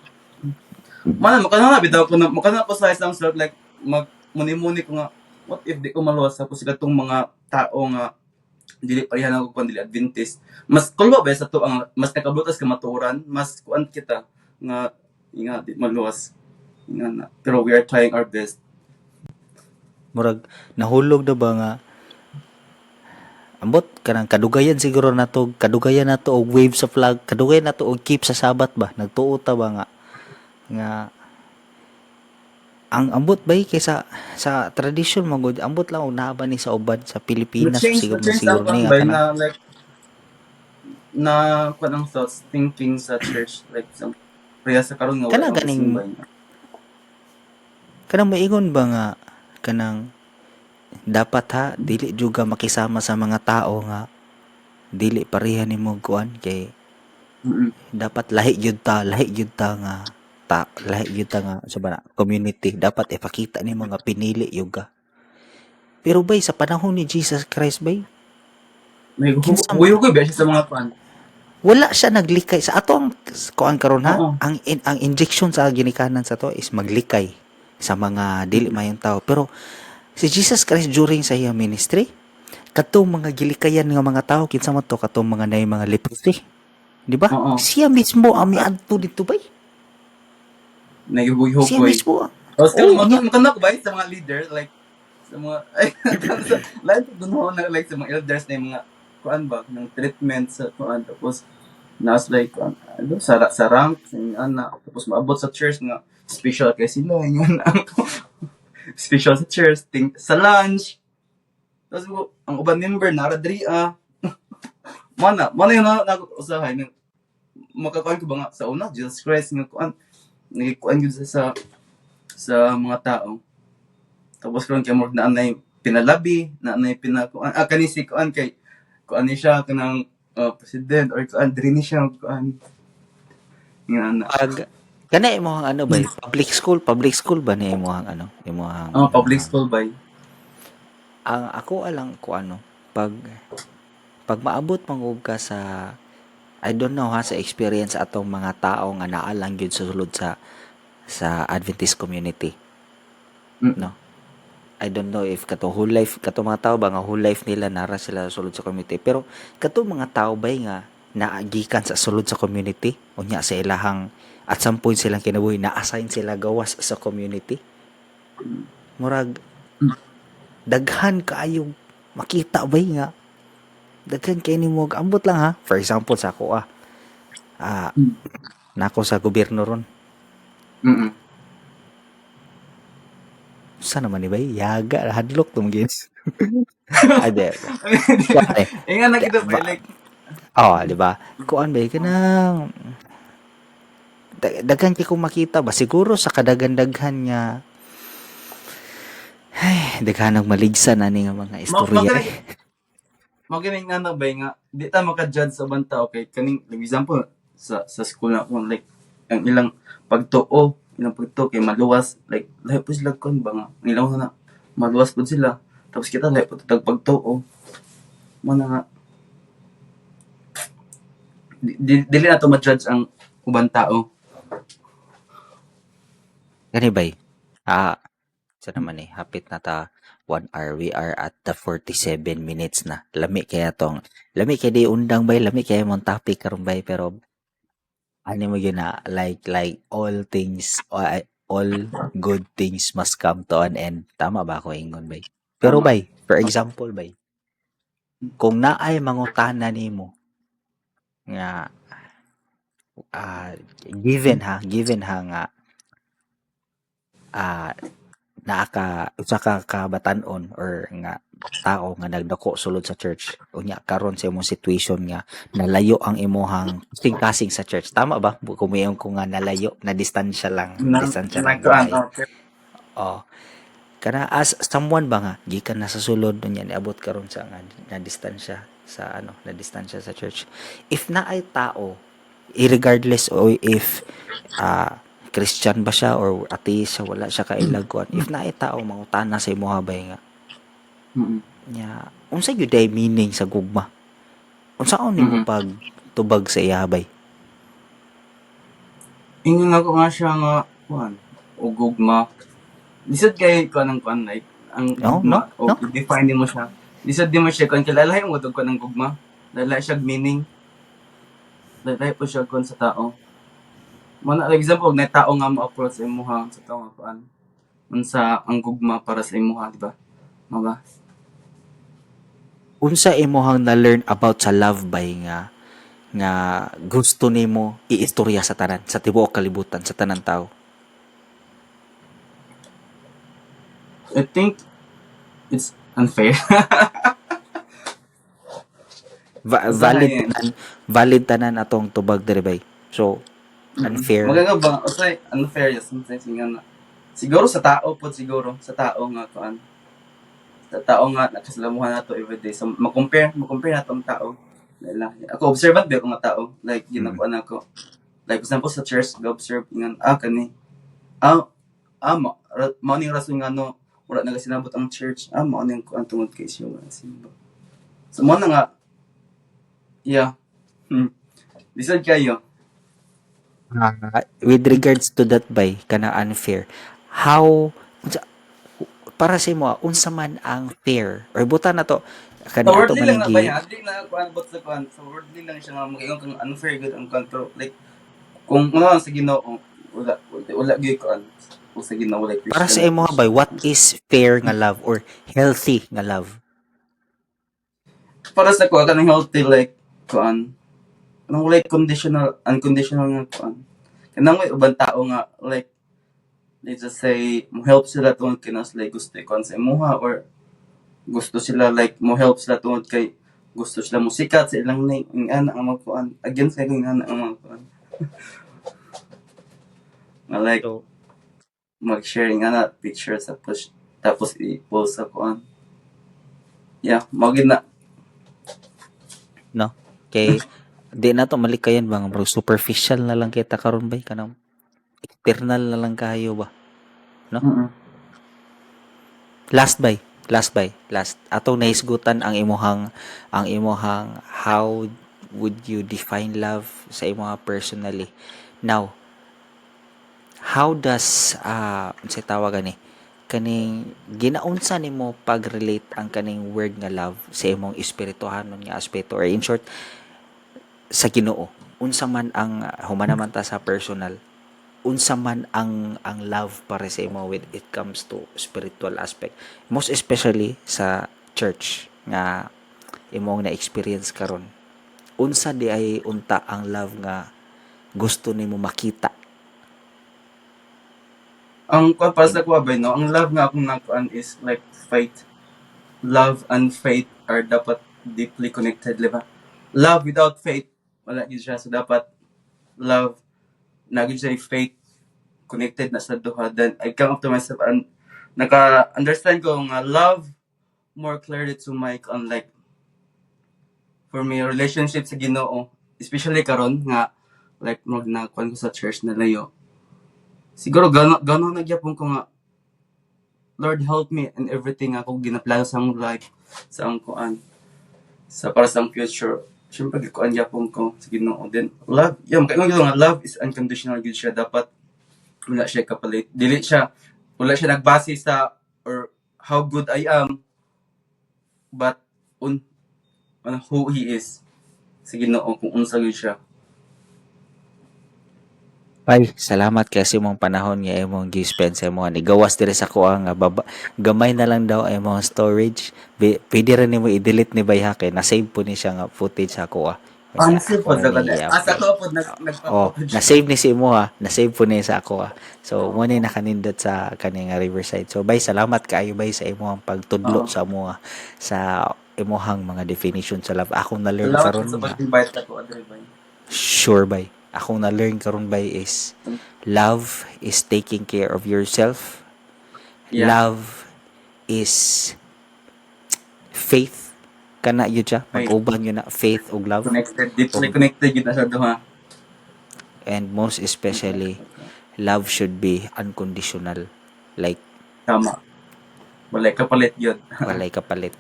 Mana makana bitaw ko na makana ko sa isang self like mag muni-muni ko nga what if di ko maluwas, tapos sila tong mga tao nga dili pareha na ko kuan, dili Adventist, mas kulba ba sa to ang mas nakabutas ka matuoran, mas kuan kita nga nga di maluwas nga na. Pero we are trying our best. Murag nahulog na ba nga ambot kanang kadugayan siguro nato, kadugayan nato og wave sa flag, kadugayan nato og keep sa Sabat ba, nagtuo ta ba nga nga ang ambot bay kaysa sa tradition man gud, ambot lang og naa ba ni sa uban sa Pilipinas Na-change siguro na-change siguro ang kuan ni nga ba kanang na like na kuan ang thoughts thinking sa church like sa pareha sa karon nga wala Kana ka ganing magsimbay na. Kanang maingon ba nga kanang dapat ha dili jud ka makisama sa mga tao nga dili pareha nimo kuan kay dapat lahi gyud ta nga ta lahi gyud ta nga sa ba na, community, dapat ipakita nimo nga pinili gyud ka. Pero bay, sa panahon ni Jesus Christ bay, May kinsa hugoy ba siya sa mga kuan? Wala siya naglikay sa ato ang kuan karon ha. Ang injection sa ginikanan sa to is maglikay sa mga dili mayong tao, pero si Jesus Christ during sa iyang ministry Katong mga gilikayan nga mga tao, kinsa man to, katong mga nay mga leprosy. Di ba? Oo. Siya mismo ang miadto dito bay. Siya Naghugoy-hugoy. mismo. Tapos Oh, oh, nya. makanak ba sa mga leader, like sa mga ay sa like doon na, like sa mga elders na yung mga kuan ba ng treatment sa kuan, tapos nas like kuan, ano sa rank yung ana, tapos maabot sa church nga special kay sila yung ana, special sa church ting sa lunch, tapos ang uban member nara diri ah mana yun na usahay nang makakuan ko ba nga sa una Jesus Christ nga kuan nagikuan gyud sa mga tao. Tapos karon kay murag naa nay pinalabi, naa nay pinakuan. Ah, kani si kuan kay kuan ni siya kanang president or kuan diri ni siya kuan. Nga ana. Pag kana imong ano ba, public school ba na imong ano, imong Oh, public school bay. Ang ako alang ko ano, pag maabot man ka sa, I don't know ha, sa experience atong mga tao nga naa lang gyud sa sulod sa Adventist community. No. I don't know if kato whole life, kato mga tao ba nga whole life nila nara sila sa sulod sa community, pero kato mga tao bay nga naagikan sa sulod sa community, unya sa ilahang at some point silang kinabuhi na-assign sila gawas sa community, murag daghan kaayo makita bay nga daghan kay nimo ambot lang ha. For example, sa ako ah nako sa gobyerno ron. Sa naman ni bay yaga hadlok tong gins ay di. Kuan eh. Eh nga nakita ba like Oh, di ba? Kuan ba kanang daghan kay kong makita ba, siguro sa kadaghan-daghan nga, ay, daghan ang maligsan ani nga mga istorya. Mao gani nga ano ba nga di ta maka-judge sa ubang tao kay kaning, like, example sa school na ako, like ang ilang pagtuo kay maluwas, like lahi po sila kuan ba nga ang ilang na maluwas pud sila, tapos kita lahi pud tag pagtuo mo na nga dili na to ma-judge ang ubang tao. Gani bay. Sa naman eh, hapit na ta 1 hour. We are at the 47 minutes na. Lami kaya tong, lami kay di undang bay, lami kaya mong topic karon bay, pero ano mo yun na, like all things, all good things must come to an end. Tama ba ako ingon bay? Pero Tama. Bay, for example bay, kung naay mangutana nimo nga given ha nga naa ka usa ka kabatan-on or nga tao nga nagdako sulod sa church, unya karon sa imong situation nga nalayo ang imuhang kasing sa church, tama ba kung muingon ko nga nalayo na distansya lang? Na, Distansya lang nagkuan, gamay. Okay. Oh, kana as someone ba nga gikan na sa sulod, unya niabot karon sa nga na distansya sa ano, na distansya sa church, if naay tao, irregardless o if Christian ba siya or atheist siya, wala siya kailag kuan, if naay tao mangutana sa imuha bay nga nya unsa gyud ay meaning sa gugma, unsaon nimo pag tubag sa iya bay? Ingon ako nga siya nga kuan o gugma. Lisod kay kuan ang kuan, like ang No, gugma no, o no. i-define mo siya. Lisod di mo siya kuan kay lalahi mo kuan ang gugma. Lalahi siya meaning. Lalahi po siya kuan sa tao. Mo na, like example, na tao nga mo approach sa imuha sa tao nga kuan. Unsa ang gugma para sa imuha, di ba? Mao ba? Unsa imuhang na-learn about sa love bay nga gusto nimo iistorya sa tanan, sa tibuok kalibutan, sa tanan tao? I think it's unfair. Valid Usahay. tanan, valid tanan atong tubag diri bay. So unfair. Maganda ba? Usahay, unfair, yes. Usahay, sige na. Siguro sa tao po, siguro. Sa tao nga, kuan. Sa tao nga, nakasalamuhan nato everyday. So, ma-compare nato ang tao. Lahi. Ako, observant ba ako nga tao? Like, ginakuan ako. Like, example, sa church, ga-observe, ingan, kani. Mao ning rason nga, no, wala na sinabot ang church. Mao ning kuan tungod kay siya, wala simba. So, mao na nga, yeah. Lisod kayo. With regards to that bay, kana unfair, how unsa, para sa imo, unsa man ang fair or buta na to, Kani Sa ato worldly man lang na gi ba yan? Dili na kuan but sa kuan sa worldly lang siya nga mag-ingon kang unfair gud ang kuan, pero like kung ano sa Ginoo, wala wala gyud kuan kung sa Ginoo, like Para sa Christian. imo ba, what is fair nga love or healthy nga love? Para sa kuan, kanang healthy, like kuan anong like conditional, unconditional nga kuan, kanang may ubang tao nga like, let's just say, mo help sila tungod kay nas like gusto kuan sa imuha or gusto sila, like mo help sila tungod kay gusto sila mo sikat sa ilang name, ang ana ang mga kuan, against kay kung ana ang mga kuan nga like So, mag-share nga na picture sa push tapos i-post sa kuan. Yeah, mao gid na. No, kay di na to malikayan ba nga bro, superficial na lang kita karon bay, kanang external na lang kayo ba, no? Mm. Last bay, last bay, last. Atong nahisgutan ang imuhang how would you define love sa imuha personally. Now, how does unsay tawag ani, kaning ginaunsa nimo pag-relate ang kaning word nga love sa imong espirituhanon nga aspeto, or in short sa Ginoo? Unsa man ang, humana man ta sa personal, unsa man ang love para sa imo when it comes to spiritual aspect, most especially sa church nga imong na-experience karon? Unsa di ay unta ang love nga gusto nimo makita? Ang kuan para sa kuha ba, no, ang love nga akong nakuan is like faith. Love and faith are dapat deeply connected, di ba? Love without faith, wala gyud siya. So dapat love na gyud siya faith, connected na sa duha. Then I come up to myself and naka-understand ko nga love more clearly to my on, like for me relationship sa Ginoo, especially karon nga like mag na kuan ko sa church na layo. Siguro gano gano nagyapon ko nga Lord, help me in everything ako ginaplano sa akong life, sa akong kuan, sa para sa akong future. Siyempre gikuan gyapon ko sa Ginoo. Then love, yeah, makaingon gyud nga love is unconditional gyud siya. Dapat wala siya kapalit. Dili siya, wala siya nagbase sa or how good I am, but on who He is sa Ginoo, kung unsa gyud siya. Ay, salamat kay sa imong panahon nga imong gi-spend sa imong gawas diri sa kuha nga baba. Gamay na lang daw ang imong storage. Pwede ra nimo i-delete ni bay kay na-save po ni siya nga footage sa kuha. Ah, na-save Ako po ra sa ni kada. Ah, sa i-upload. ako po Oh, nagpa-upload siya. Na-save ni si imo ha. Na-save po ni sa ako ha. So, mo ni nakanindot sa kani nga Riverside. So, bay, salamat kaayo bay sa imong pagtudlo Oo. sa mo sa imuhang mga definition sa love. Akong na-learn Salamat karon sa nga pag-invite ako, Adre, bay. Sure bay. Akong na-learn karon bay is love is taking care of yourself. Love is faith. Kana yun siya. Faith. Mag-uban yun na faith ug love. Connected, deeply connected yun na sa duha. And most especially, love should be unconditional. Like, Tama. Walay kapalit yun. Walay kapalit.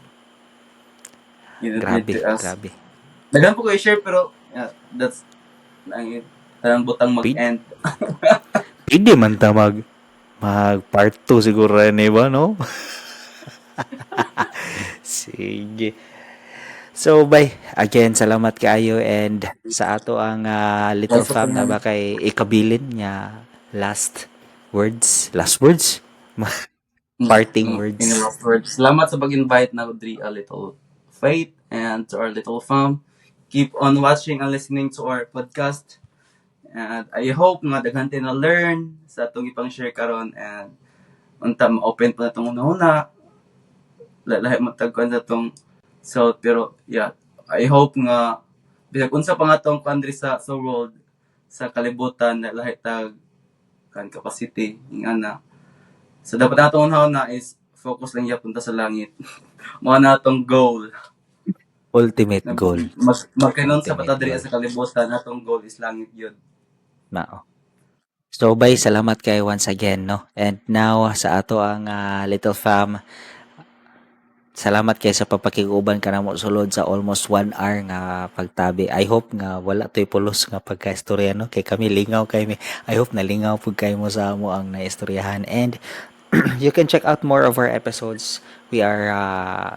You don't need Grabe, to ask. Grabe. Daghan po ko i-share pero yeah, that's ang tanang butang mag-end. Pwede man ta mag part 2 siguro ni ba, no? Sige. So, bye. Again, salamat kaayo and sa ato ang little Bye sa fam na tanan. Ba kay ikabilin nga last words, last words, parting words. Any last words. Salamat sa pag-invite na Audrey, a little faith, and to our little fam. Keep on watching and listening to our podcast. And I hope nga daghan tayo na learn sa atong ipang share karon and unta ma-open pa natong una-una. Lahi matagkuan sa atong self, pero yeah, I hope nga bisag unsa pa nga atong kuan diri sa world, sa kalibutan, na lahi tag kan capacity ingana. So dapat atong una is focus lang gyapon ta sa langit. Mao na atong goal. Ultimate goal. Mas magkanon sa Ultimate pata diri goal. sa kalibutan, atong goal is langit gyud. Mao. So, bye, salamat kay once again, no? And now, sa ato ang little fam, salamat kay sa pagpakig-uban ka namo sulod sa almost 1 hour nga pagtabi. I hope nga wala to'y pulos nga pagka-istorya, no? Kay kami lingaw kay mi. I hope nalingaw pud kay mo sa amo ang naistoryahan. And You can check out more of our episodes. We are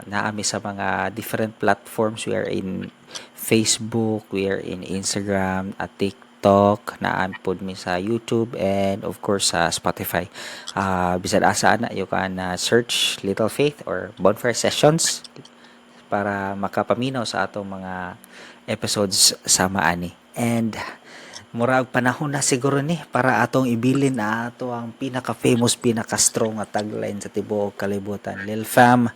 naa mi sa mga different platforms. We are in Facebook, we are in Instagram, at TikTok, naa pod mi sa YouTube and of course sa Spotify. Bisan asa ana, you can search Little Faith or Bonfire Sessions para makapaminaw sa atong mga episodes sama ani. And murag panahon na siguro ni para atong ibilin na ato ang pinaka-famous, pinaka-strong nga tagline sa tibuok kalibutan. Lil Fam,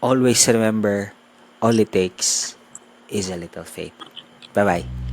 always remember, all it takes is a little faith. Bye-bye.